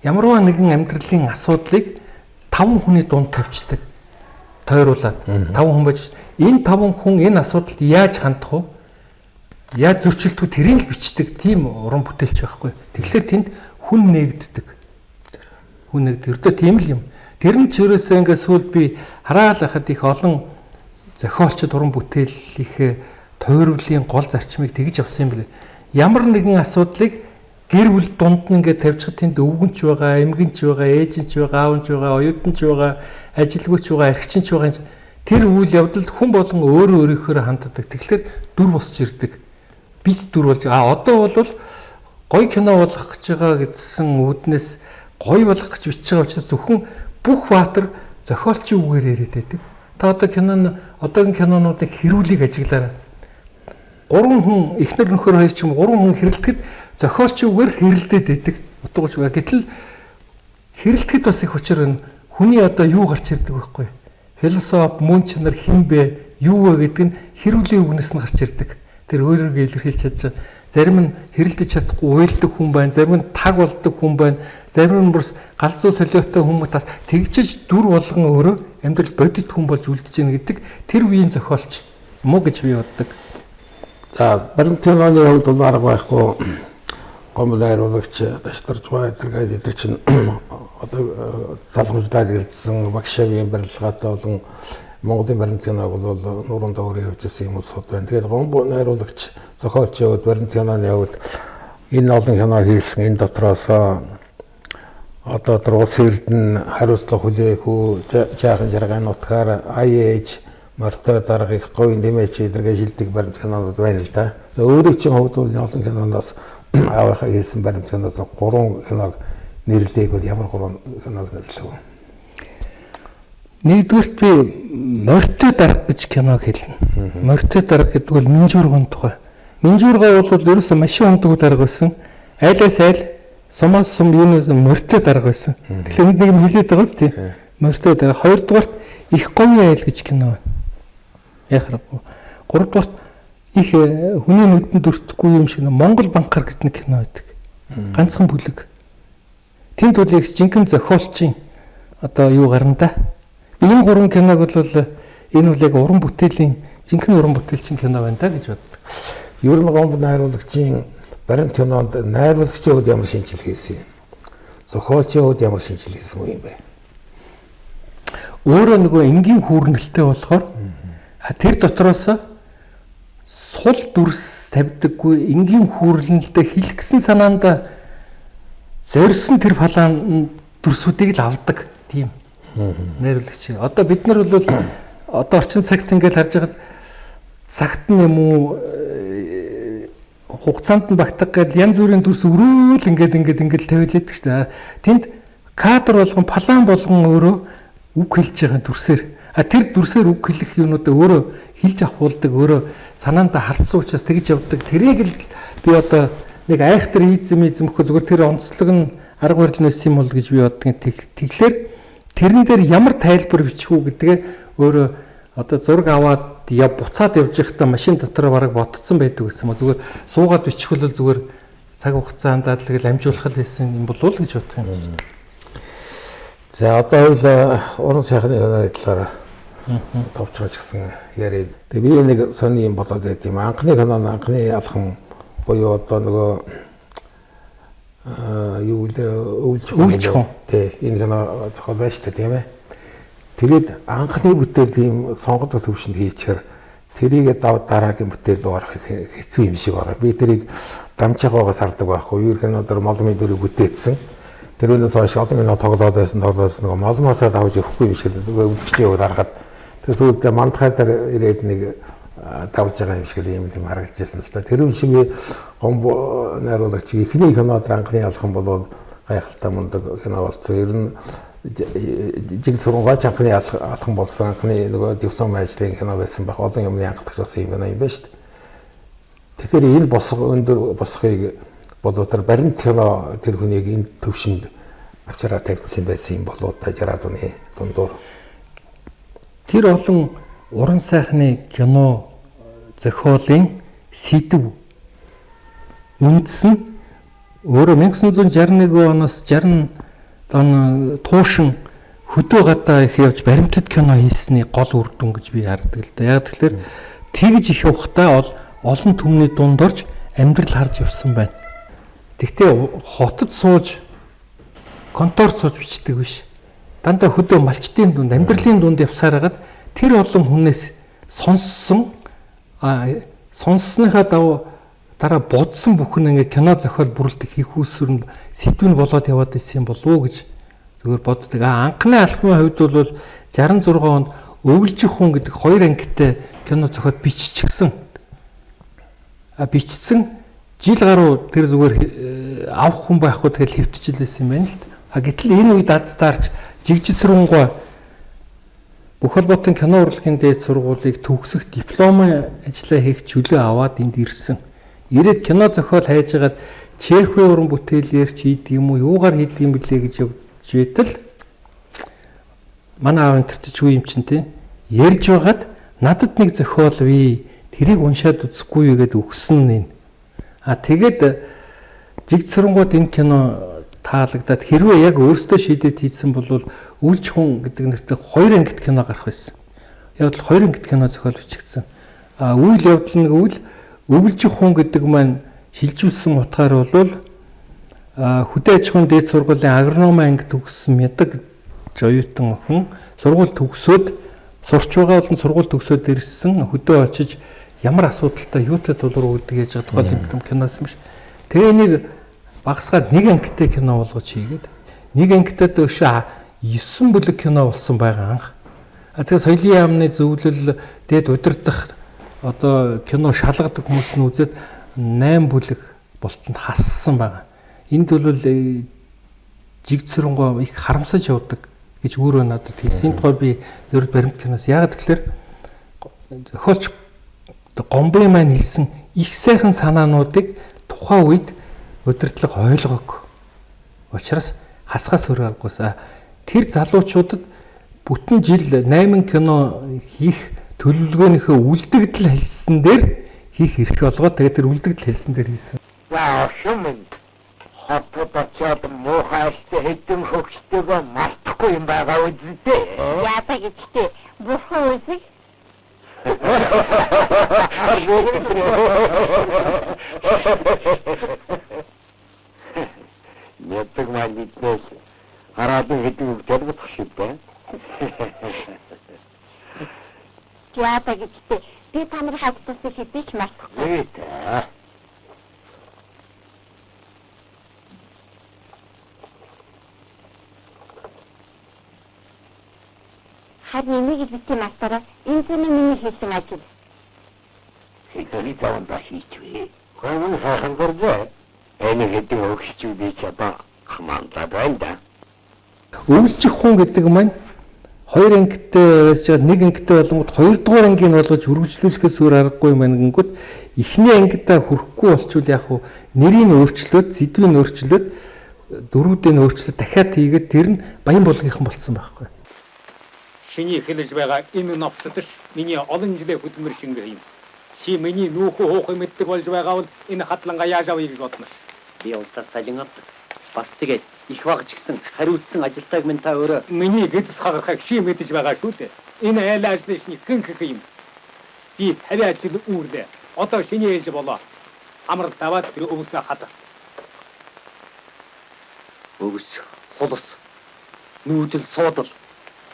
Ямарваа нэгэн амьдралын асуудлыг 5 хүний дунд тавьчихдаг. Тойруулаад 5 хүн байж энэ 5 хүн энэ асуудалд яаж хандах вэ? Яаж зөрчилдөх вэ? Тэрийг л бичдэг тийм уран бүтээлч байхгүй. Тэгэхээр тэнд хүн нэгддэг. Хүн нэгдэг. Ердөө тийм л юм. Тэр нь ч ерөөсөө ингээд сүүлд би хараал байхад их олон зохиолчд уран бүтээлийнхээ тойруулын гол зарчмыг тэгж авсан юм билээ. Ямар нэгэн асуудлыг гэр бүл дунд нь ингээд тавьчихад тэнд өвгөнч байгаа, эмгэнч байгаа, ээжинч байгаа, аавч байгаа, оюутанч байгаа, ажилгүйч байгаа, эрхчинч байгаа. Тэр үйл явдалд хүн болгон өөрөө өөрийнхөө ханддаг. Тэгэхээр дүр босч ирдэг. Бит дүр болж одоо бол гоё кино болгох гэж байгаа гэсэн үүднээс гоё болгох гэж бичиж байгаа учраас зөвхөн бүх баатар зохиолчийн үгээр яриад байдаг. Та одоо кинон одоогийн кинонуудыг хэрүүлийг ажиглаарай. 3 хүн эхнэр нөхөр хоёр ч юм 3 хүн хэрэлдэхэд зохиолчийн үгээр хэрэлдээд байдаг. Утгач ба. Гэтэл хэрэлдэхэд бас их учир нь хүний одоо юу гарч ирдэг байхгүй. Философи, мөн чанар хэн бэ, юу вэ гэдэг нь хэрүүлийн үгнээс нь гарч ирдэг. Тэр өөрийгөө илэрхийлж чадж байгаа. Зарим нь хэрэлдэж чадахгүй уйлдаг хүн байна, зарим нь таг болдог хүн байна, зарим нь бүрс галзуу солиотой хүмүүс тас тэгжиж дүр болгон өөрөө амьдрал бодит хүн болж үлдэж гин гэдэг тэр үеийн зохиолч. Муу гэж би боддог. За, баримт киноны хувьд бол арга байхгүй гомбо найруулагч таштарж байгаа эдгээр эдгээр чинь одоо залгамжлаад ирсэн багшаагийн барилгаатай болон Монголын баримт киног бол нуурын доогоор явж исэн юм улсууд байна. Тэгээд гомбо найруулагч зохиолчийн хувьд баримт киноны хувьд энэ олон кино хийсэн энэ дотроос одоо тэр улс эрдэнэ хариуцлага хүлээх үү, жаахан жарган нутгаар IH мортой дарга их говийн дэмээч эдэргээ шилдэг баримт кинонууд байна л да. Тэгээ өөрийн чинь хувьд бол олон киноноос аавынхаа хийсэн баримт киноос 3 киног нэрлээг бол ямар 3 киног нэрлэв вэ? Нэгдүгüрт би морьтой дарга гэж киног хэлнэ. Морьтой дарга гэдэг бол Минжуургын тухай. Минжуурга бол ерөөсөө машин ундаг дарга байсан. Айлаас айл, сумаас сум юунаас морьтой дарга байсан. Тэгэхээр энд нэг юм хэлээд байгаа биз дээ. Морьтой дарга. Хоёрдугаарт их говийн айл гэж кино байна. Яах аргагүй. Гуравдугаарт их хүний нүдэнд өртөхгүй юм шиг Монгол банкар гэдэг нэг кино байдаг. Ганцхан бүлэг. Тэнд бол их жинхэнэ зохиолчийн одоо юу гарна да. Энэ гурван киног бол энэ бол яг уран бүтээлийн жинхэнэ уран бүтээлчийн кино байна да гэж боддог. Ер нь гомбо найруулагчийн баримт кинонд найруулагчийн хувьд ямар шинжил хийсэн юм? Зохиолчийн хувьд ямар шинжил хийсэн юм бэ? Өөрөө нөгөө энгийн хүүрнэлтэй болохоор тэр дотроос сул дүрс тавьдаггүй энгийн хүүрлэнэлтэй хэлэх гэсэн санаанд зорьсон тэр фалаан дүрсүүдийг л авдаг тийм найруулагч. Одоо бид нар бол одоо орчин цагт ингээд харж байхад цагт нь юм уу хугацаанд нь багтах гээд янз бүрийн дүрс өрөөл ингээд ингээд ингээд тавиад л байдаг шүү дээ. Тэнд кадр болгон план болгон өөрөө үг хэлж байгаа дүрсээр. А тэр дүрсээр үг хэлэх юмнуудаа өөрөө хэлж авахулдаг, өөрөө санаандаа хардсан учраас тэгж явдаг. Тэрийг л би одоо нэг айхтар ийзэм ийзэмхгүй зүгээр тэр онцлог нь арга барил нь байсан юм бол гэж би боддог. Тэгэхээр тэрэн дээр ямар тайлбар бичих үү гэдгээ өөрөө одоо зураг аваад я буцаад явж байхдаа машин дотор бараг ботцсон байдаг гэсэн юм. Зүгээр суугаад бичих бол зүгээр цаг хугацаанд тэгэл амжуулах л байсан юм болов уу гэж бодох юм. За одоо хоёул уран сайхны киноны талаар товчгооч гэсэн яриа. Тэгээ би нэг сони юм болоод байт юм. Анхны кино нь анхны алхам буюу одоо нөгөө юу вэ өвлж хүн. Тий, энэ кино зохиол байна шүү дээ, тийм ээ. Тэгээд анхны бүтээл ийм сонгодог төвшөнд хийчихээр тэрийг дав дараагийн бүтээл рүү орох хэцүү юм шиг байна. Би тэрийг дамжаагаас хардаг байхгүй. Ер кино дээр молмын дүрийг бүтээсэн. Тэр үнээс хойш олон кино тоглоод байсан нөгөө молмоосоо давж өгөхгүй юм шиг үзэгчдийн хувьд харахад тэр сүүлдээ мандахай дээр ирээд нэг давж байгаа юм шиг юм юм харагдчихсан л та. Тэр үн шиг гомбо найруулагч эхний кино дээр анхны алхам бол гайхалтай мундаг кино болсон. Ер нь жиг сургуугаа анхны алхам болсон анхны нөгөө диплом ажлын кино байсан байх. Олон юмны анхдагч болсон юм кино юм байна шүү дээ. Тэгэхээр энэ босго өндөр босхийг болов тэр баримт кино тэр хүнийг энэ төвшөнд авчираа тавьчихсан байсан юм болоо та 60-аад оны дундуур. Тэр олон уран сайхны кино зохиолын сэдв үндэс нь өөрөө 1961 оноос 60 он туушин хөдөө гадаа их явж баримтат кино хийсний гол үр дүн гэж би хардаг л да. Яг тэгэхээр тэгж их явахдаа олон түмний дунд орж амьдрал харж явсан байна. Тэгтээ хотод сууж конторт сууж бичдэг биш. Дандаа хөдөө малчдын дунд, амьдралын дунд явсаар хагаад тэр олон хүнээс сонссон сонссныхаа дагуу дараа бодсон бүхэн ингээ кино зохиол бүрэлдэх хийх үүсвэр нь сэдв нь болоод яваад исэн юм болов уу гэж зүгээр боддог. Анхны алхмын хувьд бол 66 онд Өвлжих хүн гэдэг хоёр ангитай кино зохиол биччихсэн. Бичсэн жил гаруй тэр зүгээр авах хүн байхгүй тэгэл хэвтчихлээсэн юм байна л да. Гэтэл энэ үед аз таарч жигжисрүнгуй бүх холбоотын кино урлагийн дээд сургуулийг төгсөх дипломын ажлаа хийх чөлөө аваад энд ирсэн. Ирээд кино зохиол хайжгаад Чехийн уран бүтээлээр ч хийдэг юм уу, юугаар хийдэг юм блэ гэж явж байтал манай аав энэ ч үе юм чинь те ярьж байгаад надад нэг зохиол бий. Тэрийг уншаад үзэхгүй юу гэдээ өгсөн нь. Тэгээд жигцэрэнгууд энэ кино таалагдаад хэрвээ яг өөрсдөө шийдээд хийсэн бол Өвлж хүн гэдэг нэртэй хоёр ангит кино гарах байсан. Яг л хоёр ангит кино зохиол бичигдсэн. Үйл явдал нь гэвэл өвлжих хүн гэдэг маань шилжүүлсэн утгаар бол хөдөө аж ахуйн дээд сургуулийн агрономын анги төгссөн Мядаг оюутан охин сургууль төгсөөд сурч байгаа болон сургууль төгсөөд ирсэн хөдөө очиж ямар асуудалтай юутай тулгуур өгдөг гэж байгаа тухай юм киноос юм биш. Тэгээ нэг багасгаад нэг ангитай кино болгож хийгээд нэг ангитай өшөө 9 бүлэг кино болсон байгаа анх. А тэгээ соёлын яамны зөвлөл дээд удирдах одоо кино шалгадаг хүмүүс нь үзээд 8 бүлэг болтонд хассан байгаа. Энд бол жиг цэрэнгөө их харамсаж явдаг гэж өөрөө надад хэлсэн. Энэ тухай би зөвхөн баримт киноос яагаад тэгэхээр зохиолч Гомбын маань хэлсэн их сайхан санаануудыг тухайн үед удирдлага ойлгоогүй. Учираас хасгаас өөр аргагүйс. Тэр залуучуудад бүтэн жил 8 кино хийх төлөвлөгөөнийхөө үлдэгдэл хэлсэн дээр хийх эрх олгоод тэгээд тэр үлдэгдэл хэлсэн дээр хийсэн. За охин минь хотод очиод муухай аштай хэдэн хөгштэйгөө мартахгүй юм байгаа үсттэй. Яасаа гэжтэй бурхан үсэг. Ядаг маань биднээс хараад хэдэн үг талбах шиг байна. Яасаа гэжтэй би та нарын хаз тусыг хэдий ч мартахгүй. Зүйтэй. Харин энийг л битгий мартаарай. Энэ зүйл нь миний хийсэн ажил. Хэдний заванда хийчихвэ. Гомн хайхан горзоо. Энэ хэдэн хөгшчүүдийг ч одоо хамаандаа байна да. Өвлжих хүн гэдэг маань хоёр ангитай байж байгаа нэг ангитай болонгод хоёрдугаар ангийг болгож үргэлжлүүлэхээс өөр аргагүй юм байна гингүүд эхний ангидаа хүрэхгүй болчвол яг хуу нэрийг өөрчлөөд сэдвийг өөрчлөөд дөрүүдийг өөрчлөөд дахиад хийгээд тэр нь Баян булгийнхан болцсон байхгүй. Чиний хэлж байгаа энэ новцод ш миний олон жилийн хөдөлмөр шингэх юм. Чи миний нүүхүү хуухыг мэддэг болж байгаа бол энэ хатлангаа яаж авъя гэж бодно ш. Би улсаас салин авдаг. Бас тэгээд их баг ч гэсэн хариуцсан ажилтайг минь та өөрөө Миний гэдэс хагархыг чи мэдэж байгаа шүү дээ. Энэ айл ажлын шний хэн хэх юм. Би 50 жил үүрлээ. Одоо шиний ээлж болоо. Амралт аваад тэр өвсөө хадаа. өвс, хулс, нүүдэл, суудал.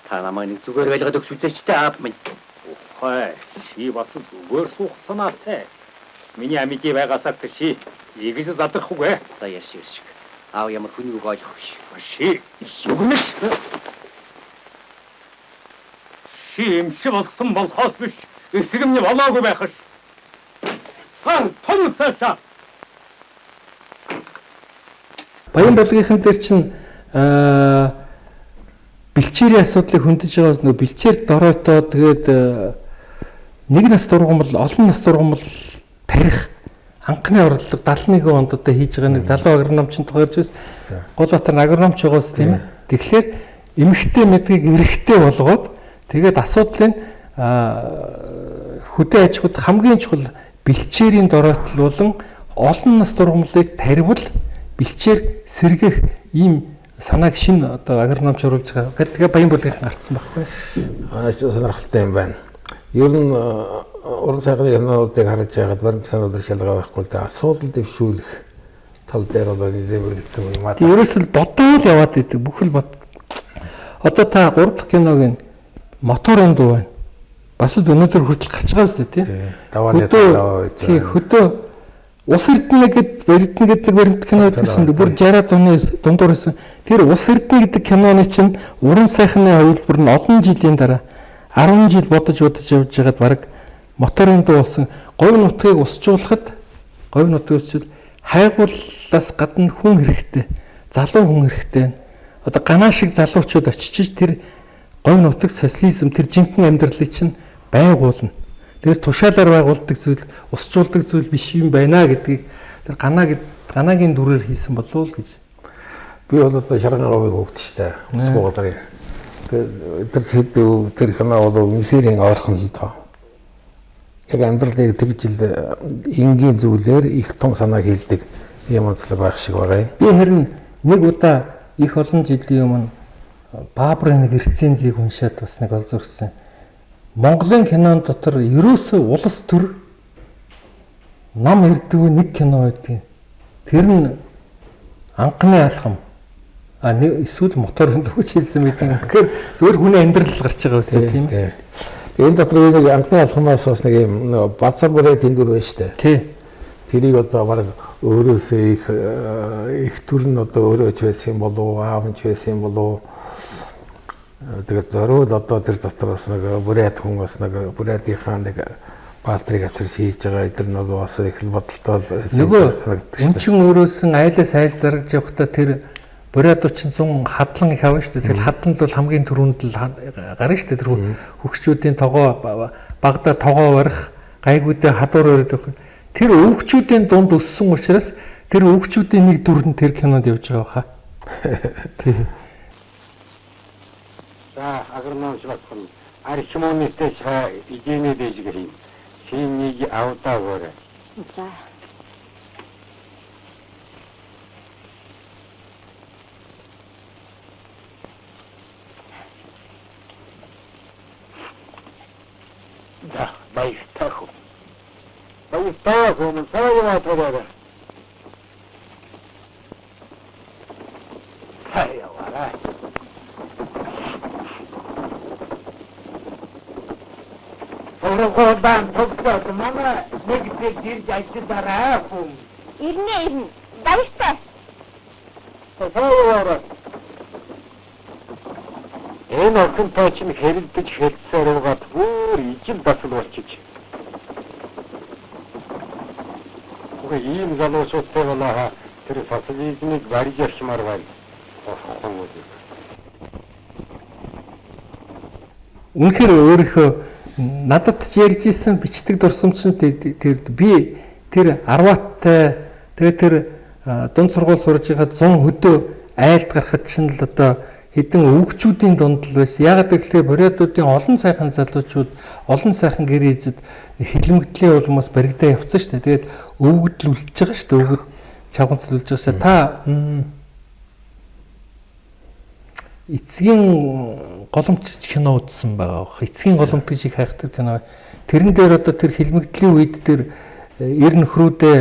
Та намайг нэг зүгээр байлгаад өгч үзээч тэ аав минь. Ухай, чи бас зүгээр суух санаатай. Миний амьдий байгаасаа чи игэж задрахгүй. За ярьш ярьш. Аав ямар хүний үг ойлгох биш. Чи югнэш. Чи эмши болсон болохоос биш. Эсгэмний болоогүй байх ш. Сан том цаашаа. Баян булгийнхан дээр чинь бэлчээрийн асуудлыг хөндөж байгаас нөгөө бэлчээр доройтой тэгээд нэг нас дургамал олон нас дургамал тарих анхны орлого 71 онд одоо хийж байгаа нэг залуу агрономчин тухай ярьж байсан. Голбаатар нь агрономч байгаас тийм ээ. Тэгэхээр эмэгтэй мэдгийг эрэгтэй болгоод тэгээд асуудлыг хөдөө аж ахуйд хамгийн чухал бэлчээрийн доройтол болон олон нас дургамлыг таривал бэлчээр сэргээх ийм санааг шинэ одоо агрономч оруулж байгаа. Тэгээ Баян булгийнхан гарцсан байхгүй. Аа сонирхолтой юм байна. Ер нь уран сайхны кинонуудыг харж байгаад баримт кинонуудаар шалгаа байхгүй л да. Асуудал дэвшүүлэх тал дээр бол нэлээд мөрөгдсөн юм аа. Тэг ерөөсөл бодоол яваад идэг. Бүхэл бод. Одоо та 3 дахь киног нь моторын дуу байна. Бас л өнөөдөр хүртэл гарч байгаа үстэй тий. Давааны даваа байж. Тий, хөдөө Ус Эрдэнэ гэд Эрдэнэ гэдэг баримт кино гэсэн бүр 60-аад оны дундуур байсан. Тэр Ус Эрдэнэ гэдэг киноны чинь уран сайхны хувилбар нь олон жилийн дараа 10 жил бодож явж байгаад баг моторын дуу болсон. Говь нутгийг усжуулахад говь нутгийг усжуул хайгууллаас гадна хүн хэрэгтэй. Залуу хүн хэрэгтэй. Одоо ганаа шиг залуучууд очиж тэр говь нутаг социализм тэр жинхэнэ амьдралыг чинь байгуулна. Тэрээс тушаалаар байгуулдаг зүйл, усжуулдаг зүйл биш юм байна гэдгийг тэр ганагийн дүрээр хийсэн болов уу гэж. Би бол одоо шарган говийг хөвгт штэ. Усгүй газрын. Тэр сэдв тэр кино бол үнэхээр ойрхон л доо. Яг амьдралыг тэгж л энгийн зүйлээр их том санааг хэлдэг ийм онцлог байх шиг байгаа юм. Би харин нэг удаа их олон жилийн өмнө Баабрын нэг рецензийг уншаад бас нэг олзорсон. Монголын кинон дотор ерөөсөө улс төр нам ирдэггүй нэг кино байдгийг. Тэр нь анхны алхам. А эсвэл моторын дөгч хийсэн байдаг. Тэгэхээр зөвхөн хүний амьдрал гарч байгаа байсан тийм ээ. Тэгээ энэ дотор нэг анхны алхамаас бас нэг юм базар бүрээ тэндүр байна шүү дээ. Тий. Тэрийг одоо баг өөрөөсөө их их төр нь одоо өөрөө ч байсан юм болов уу, аав нь ч байсан юм болов уу. Тэгээд зориул одоо тэр дотор бас нэг бүрээд хүн бас нэг бүрээдийнхаа нэг баатрыг авчирч хийж байгаа эдгээр нь бол бас их л бодолтой нөгөө өн чин өөрөөс нь айлаас айл заргаж явахдаа тэр бурядууд чинь 100 хадлан их авна шүү дээ. Тэгэл хадлан бол хамгийн түрүүнд л гарна шүү дээ. Тэр хөгчүүдийн тогоо багада тогоо барих, гайгуудаа хадуур барих. Тэр өвгчүүдийн дунд өссөн учраас тэр өвгчүүдийн нэг дүр нь тэр кинонд явж байгаа баха. Тий. За агрономч басхан архимонитэ ша ижэний дэжгэр юм. Шинийг авдаа өгөөрэй. За. За баяртай хөө. Баяртай хөө мөн сая яваа. Сая яваарай. Сургуулиан төгсөөд манай нэг дэг ирж ажиллаарай хүн. Ирнэ ирнэ. Баяртай. Сая яваарай. Энэ охинтой чинь хэрэлдэж хэлцээр угаад бүр ижил дасал болчих. Үгүй ийм залуучуудтай болоо тэр социализмыг барьж авчмаар байна. Бурхан үү. Үнэхээр өөрийнхөө надад ч ярьж исэн бичдэг дурсамж нь тэр би тэр арвааттай тэгээ тэр дунд сургууль сурж байгаа 100 хөдөө айлд гарахад чинь л одоо хэдэн өвгчүүдийн дунд л байсан. Яагаад гэвэл бурятуудын олон сайхан залуучууд, олон сайхан гэр эзэд хилэмгдлийн улмаас баригдаа явцсан шүү дээ. Тэгээд өвгөдл үлдэж байгаа шүү дээ. Өвгөд чавганцл үлдэж байгаа шүү. Та эцгийн голомт кино үзсэн байгаа бох. Эцгийн голомт гэж их хайхдаг кино. Тэрэн дээр одоо тэр хилмигдлийн үед тэр эр нөхрүүдээ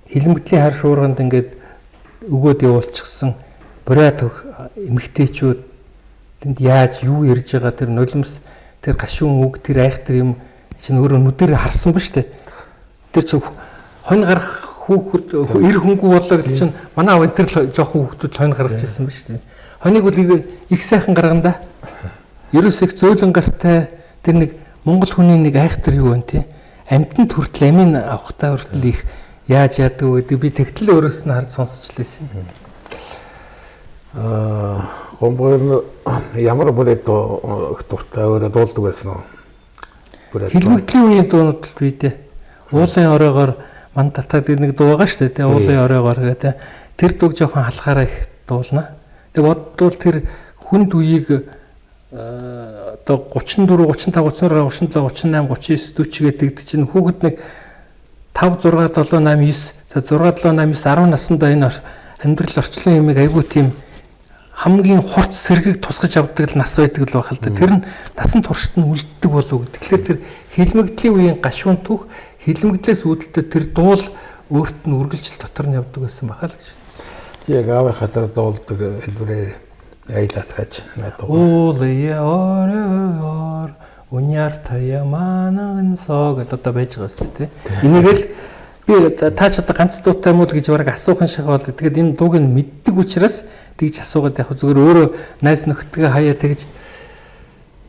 хилмигдлийн хар шуурганд ингээд өгөөд явуулчихсан бурят эмэгтэйчүүд тэнд яаж юу ярьж байгаа тэр нулимс тэр гашуун үг тэр айхтар юм чинь өөрөө нүдээр харсан ба штэ. Тэр чинь хонь гарах хүүхэд эр хөнгүү болоо гэдэг чинь манай аав энэ төр жоохон хүүхдүүд хонь гаргаж ирсэн ба штэ. Хоныг бол их сайхан гаргана да. Ерөөс их зөөлөн гартай тэр нэг монгол хүний нэг айхтар юу вэ те. Амьтанд хүртэл амийн авахтаа хүртэл их яаж яадаг вэ гэдэг би тэгтэл өөрөөс нь харж сонсч лээсэн. Гомбоор ямар бүрээд их дуртай өөрөө дуулдаг байсан уу? Хилмигдлийн үеийн дуунууд л би дээ. Уулын оройгоор ман татаад нэг дуу байгаа шүү дээ. Уулын оройгоор гэдэг. Тэр дууг жоохон халахаараа их дуулна. Тэг бодвол тэр хүнд үеийг одоо 34, 35, 36, 37, 38, 39, 40 гэдэг чинь хүүхэд нэг 5 6 7 8 9 за 6 7 8 9 10 насндаа энэ амьдрал орчлон юмыг айгүй тийм хамгийн хурц сэргийг тусгаж авдаг л нас байдаг л байх л да. Тэр нь насан туршид нь үлддэг болов уу. Тэгэхээр тэр хилмигдлийн үеийн гашуун түүх хилмигдлээс үүдэлтэй тэр дуул өөрт нь үргэлжил дотор нь явдаг байсан баха л гэж. Яг аавынхаа дээр дуулдаг хэлбэрээр айлаад хаж надад. Уулын оройгоор уняар таяманан соо гэж одоо байж байгаа шүү дээ. Энийг л би та ч одоо ганц дуутай юм уу гэж бараг асуухан шиг бол тэгээд энэ дууг нь мэддэг учраас тэгж асуугаад яг зүгээр өөрөө найз нөхдөдөө хаяа тэгж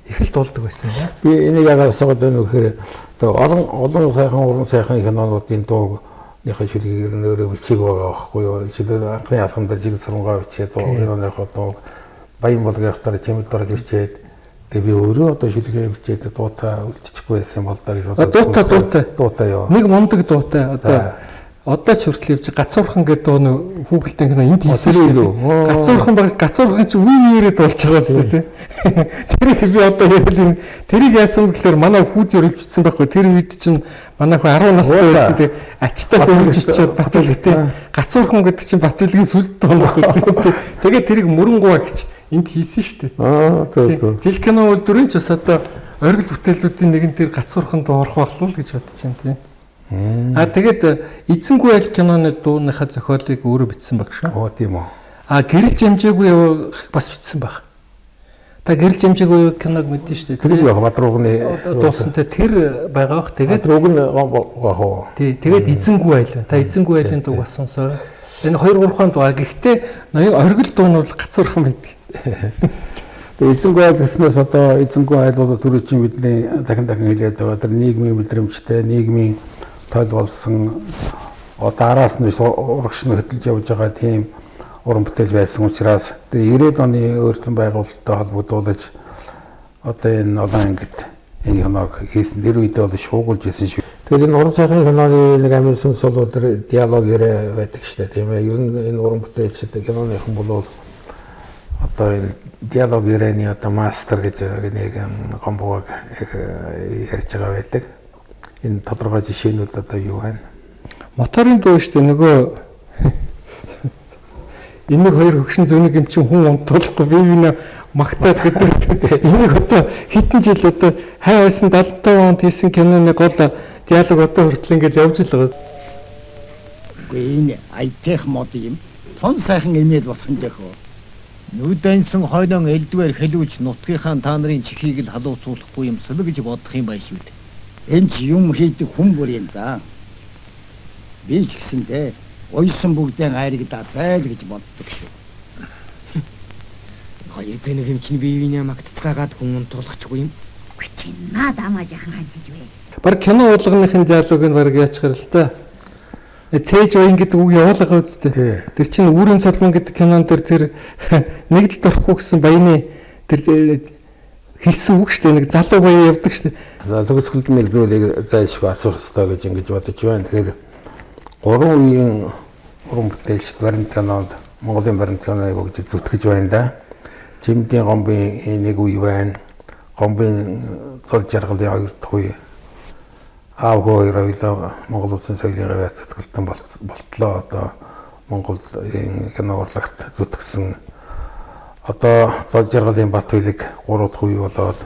их л дуулдаг байсан юм. Би энийг яагаад асуугаад байна вэ гэхээр одоо олон сайхан уран сайхан кинонуудын дууг ныхаа шүлгийг нь өөрөө бичээг байгаа байхгүй юу. Жишээлбэл анхны алхам дээр жиг сурнгаа бичээд киноныхоо дууг Баян болгох дараа чимэд дорж бичээд тэгээ би өөрөө одоо шүлгээ бичээд дуутай үлдчихгүй байсан юм бол да гэж бодсон. Дуутай дуутай юу. Нэг мундаг дуутай одоо Одоо ч хүртэл явж Гацуурхан гэдэг дуу хүүхэлдэйн кино энд хийсэн шүү дээ. Гацуурхан баг гацуурхан чи үе үеэрээ дуулж байгаа шүү дээ. Тэрийг би одоо яриад юм. Тэрийг яасан гэхээр манай хүү зөрүүлжсэн байхгүй. Тэр үед чинь манай хүү 10 настай байсан тий. Ачтаа зөрүүлж очиод Батүлэг тий. Гацуурхан гэдэг чинь Батүлгийн сүлд дуу байхгүй. Тэгээд тэрийг мөрөнгөө гэж энд хийсэн шүү дээ. Аа зөв зөв. Телекино үйлдвэрийн ч бас одоо оргил бүтээлүүдийн нэгэн тэр гацуурхан дуу орох болов уу гэж бодож байна тий. А тэгээд эзэнгүй айл киноны дууныхаа зохиолыг өөрөө бичсэн баг шүү. Оо тийм үү. А гэрэлж амжаагүй явах бас бичсэн баг. Та гэрэлж амжаагүй киног мэдэн шүү дээ. Тэр яг Бадруугны дуусан те тэр байгаа бах. Тэгээд Бадрууг нь яг уу. Тий, тэгээд эзэнгүй айл байна. Та эзэнгүй айлын дууг бас сонсоорой. Энэ 2 3 хаан дуу. Гэхдээ ноён оргил дуу нь бол гацуурхан байдаг. Тэгээ эзэнгүй айл гэснээс одоо эзэнгүй айл бол түрүүчийн бидний дахин дахин хэлээд байгаа тэр нийгмийн мэдрэмжтэй, нийгмийн тойл болсон одоо араас нь урагш нь хөдөлж явж байгаа тийм уран бүтээл байсан учраас тэр 90-ад оны өөрчлөн байгуулалттай холбогдуулж одоо энэ олон ангид энэ киног хийсэн. Тэр үед бол шуугуулж исэн шүү. Тэгэхээр энэ уран сайхны киноны нэг амин сүнс бол тэр диалог яриа байдаг шүү дээ, тийм ээ. Ер нь энэ уран бүтээлчд киноныхан бол одоо энэ диалог ярианы одоо мастер гэж нэг гомбог ярьж байгаа байдаг. Энэ тодорхой жишээнүүд одоо юу байна? Моторын дуу шүү дээ нөгөө энийг хоёр хөгшин зөнийг юм чинь хүн унтуулахгүй бие биенээ магтаад гэдэг. Энийг одоо хэдэн жил одоо хай байсан 75 онд хийсэн киноны гол диалог одоо хүртэл ингээд явж л байгаа. Үгүй энэ аятайх мод юм. Тон сайхан эмээл болох юм дэхөө. Нүдэнсэн хойнон элдвэр хэлүүч нутгийнхаа та нарын чихийг л халууцуулахгүй юм сэл гэж бодох юм байна шүү дээ. Энэ ч юм хийдэг хүн бүр юм заа. Би ч гэсэндээ уйсан бүгдэн айрагдаасай л гэж боддог шүү. Хоёр зэнэг юм чинь бие биенээ магтцгаагаад хүн унтуулгачихгүй юм. Үгүй чи наад амаа жахан хань гэж вэ. Баг кино уулганыхын диалог нь баг яачихар л та. Цээж уян гэдэг үг явуулгаа үсттэй. Тэр чинь Үүрийн цолмон гэдэг кинон дээр тэр нэгдэлд орохгүй гэсэн баяны тэр хэлсэн үг шүү дээ. Нэг залуу баян явдаг шүү дээ. За төгсгөлд нэг зүйлийг зайлшгүй асуух ёстой гэж ингэж бодож байна. Тэгэхээр гурван үеийн уран бүтээлчд баримт кинонд Монголын баримт киноныг өгж зүтгэж байна да. Жимдийн гомбын нэг үе байна. Гомбын зул жаргалын хоёр дахь үе. Аав хүү хоёр хоёлоо Монгол улсын соёлын гавьяа зүтгэлтэн болтлоо одоо Монголын кино урлагт зүтгэсэн. Одоо зул жаргалын Бат Хүлэг гурав дахь үе болоод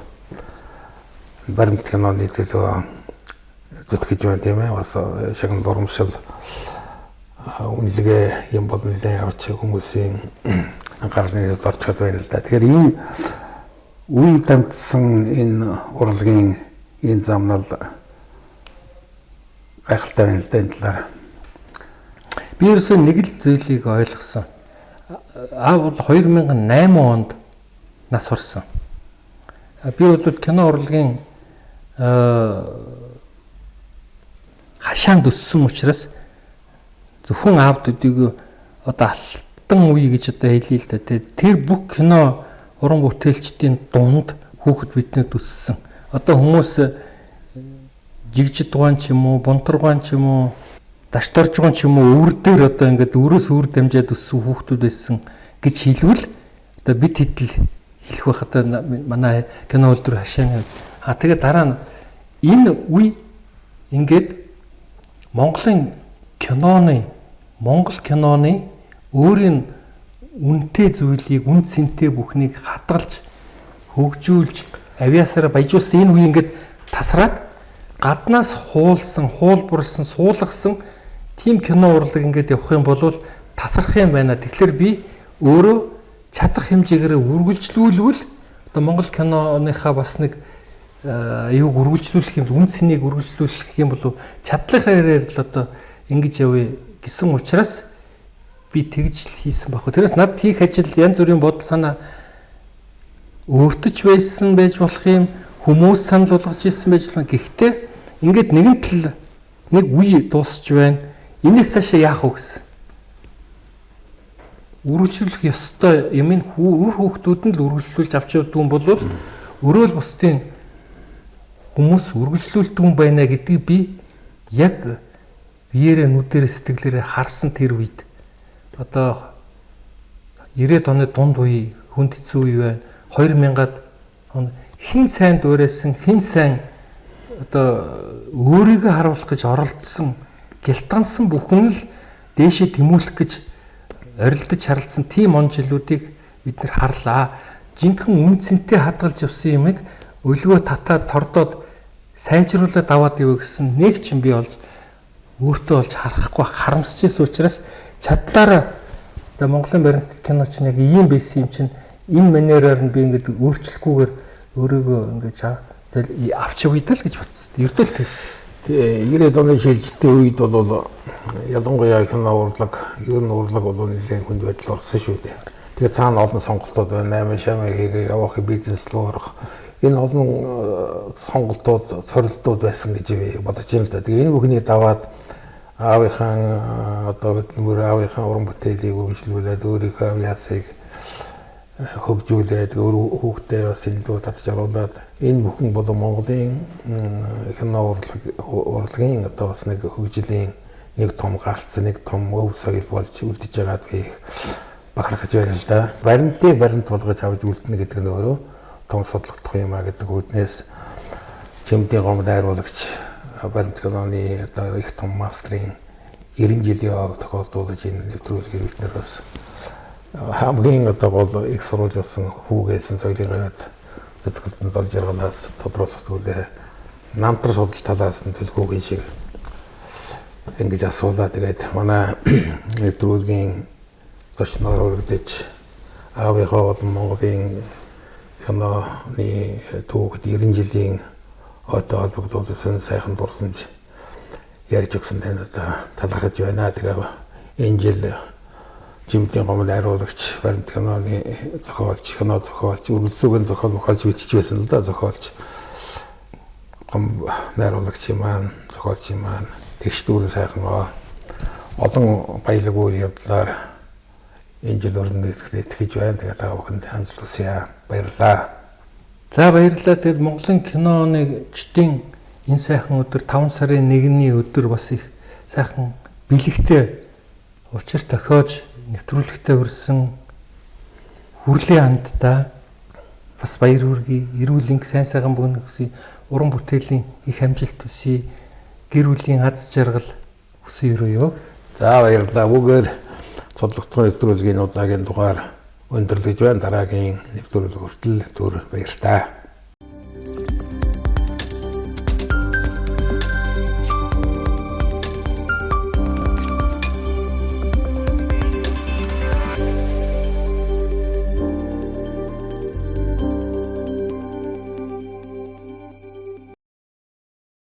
баримт киноны төлөө зүтгэж байна тийм ээ. Бас шагнал урамшил үнэлгээ юм бол нэлээд авч хүмүүсийн анхаарлын орж чадвар байна л да. Тэгэхээр энэ үе дамжсан энэ урлагийн энэ замнал гайхалтай байна л да энэ талаар. Би ерөөсөө нэг л зүйлийг ойлгосон. Аав бол 2008 онд нас орсон. Би бол кино урлагийн хашаанд өссөн учраас зөвхөн аав төдийгүй одоо алтан үе гэж одоо хэлье л да. Тэр бүх кино уран бүтээлчдийн дунд хүүхэд биднээд өссөн. Одоо хүмүүс жигжидгуан ч юм уу, бунтаргуан ч юм уу, дашторжгуан ч юм уу өвөр дээр одоо ингээд өрөөс өвөр дамжаад өссөн хүүхдүүд байсан гэж хэлвэл одоо бид хэдэл хэлэх байх одоо манай кино үйлдвэр хашааны. А тэгээ дараа нь энэ үе ингээд Монголын киноны Монгол киноны өөрийн үнэтэй зүйлийг, үн цэнтэй бүхнийг хадгалж, хөгжүүлж, авиасаараа баяжуулсан энэ үе ингээд тасраад гаднаас хуулсан, хуулбарлсан, суулгасан тийм кино урлаг ингээд явах юм бол тасрах юм байна. Тэгэхээр би өөрөө чадах хэмжээгээр үргэлжлүүлвэл одоо Монгол киноныхаа бас нэг юуг үргэлжлүүлэх юм, үн цэнийг үргэлжлүүлэх юм бол чадлынхаа хэрээр л одоо ингэж явъя гэсэн учраас би тэгж л хийсэн баг. Тэрээс над хийх ажил янз бүрийн бодол санаа өөртөж байсан байж болох юм, хүмүүс санал болгож ирсэн байж болох. Гэхдээ ингээд нэгэн тал нэг үе дуусч байна. Энэс цаашаа яах вэ гэсэн. Үргэлжлүүлэх ёстой юм ин үр хүүхдүүд нь л үргэлжлүүлж авч явдаг юм бол өөрөө л бусдын хүмүүс үргэлжлүүлдэг юм байна гэдгийг би яг Биеэрээ нүдэрээ сэтгэлээрээ харсан тэр үед одоо 90-ад оны дунд үе хүнд хэцүү үе байна. 2000-ад он хэн сайн дуурайсан, хэн сайн одоо өөрийгөө харуулах гэж оролдсон, гялтгансан бүхэн л дээшээ тэмүүлэх гэж орилдож харалцсан тийм он жилүүдийг бид нар харлаа. Жинхэнэ үн цэнтэй хадгалж явсан юмыг өлгөө татаад тордоод сайжруулаад аваад ивэ гэсэн нэг ч юм би олж өөртөө олж харахгүй харамсаж ирсэн учраас чадлаараа за Монголын баримт кино чинь яг ийм байсан юм чинь энэ манераар нь би ингээд өөрчлөхгүйгээр өөрийгөө ингээд авч явъя даа л гэж бодсон. Ердөө л тэр. Тий, 90-ад оны шилжилтийн үед бол ялангуяа кино урлаг, ер нь урлаг бол нэлээд хүнд байдалд орсон шүү дээ. Тэгээ цаана олон сонголтууд байна. 8 шамаа хийгээ явах бизнес рүү орох. Энэ олон сонголтууд, сорилтууд байсан гэж би бодож байна л да. Тэгээ энэ бүхнийг даваад аавынхаа одоо хөдөлмөр, аавынхаа уран бүтээлийг үргэлжлүүлээд өөрийнхөө авиасыг хөгжүүлээд өөр хүүхдээ бас илүү татж оруулаад энэ бүхэн бол Монголын кино урлагийн одоо бас нэг хөгжлийн нэг том гарц, нэг том өв соёл болж үлдэж байгаад би их бахархаж байна л да. Баримтыг баримт болгож авч үлдэнэ гэдэг нь өөрөө том судлагдах юм а гэдэг үүднээс Чимдийн гом найруулагч баримт киноны одоо их том мастрын 90 жилийн тохиолдуулж энэ нэвтрүүлгийг бид нар бас хамгийн одоо гол их сурвалж болсон хүүгээсэн соёлын гавьяат зөвтгөлтөн зол жаргалаас тодруулах зүйлээ намтар судал талаас нь төлхөөгийн шиг ингэж асуулаа. Тэгээд манай нэвтрүүлгийн зочноор өргөдөж аавынхаа болон Монголын киноны түүхэд 90 жилийн ойтой холбогдуулсан сайхан дурсамж ярьж өгсөн танд одоо талархаж байна. Тэгээ энэ жил Жимдийн гомд найруулагч, баримт киноны зохиолч, кино зохиолч, үргэлжлүүгийн зохиол мохиолж бичиж байсан л да зохиолч. Гом найруулагч юм аа, зохиолч юм аа, тэгш дүүрэн сайхан олон баялаг үйл явдлаар энэ жил өрнө итгэж байна. Тэгээ та бүхэнд амжилт хүсье. Баярлалаа. За баярлалаа. Тэгээд Монголын киноны чдийн энэ сайхан өдөр 5 сарын 1-ний өдөр бас их сайхан бэлэгтэй учир тохиож нэвтрүүлэгтээ хүрсэн хүрлийн анддаа бас баяр хүргэе. Эрүүл инх сайн сайхан бүгэн хүсье. Уран бүтээлийн их амжилт хүсье. Гэр бүлийн аз жаргал хүсье өрөөё. За баярлалаа. Бүгээр судлагдсан нэвтрүүлгийн удаагийн дугаар өндөрлөж байна. Дараагийн нэвтрүүлэг хүртэл түр баяртай.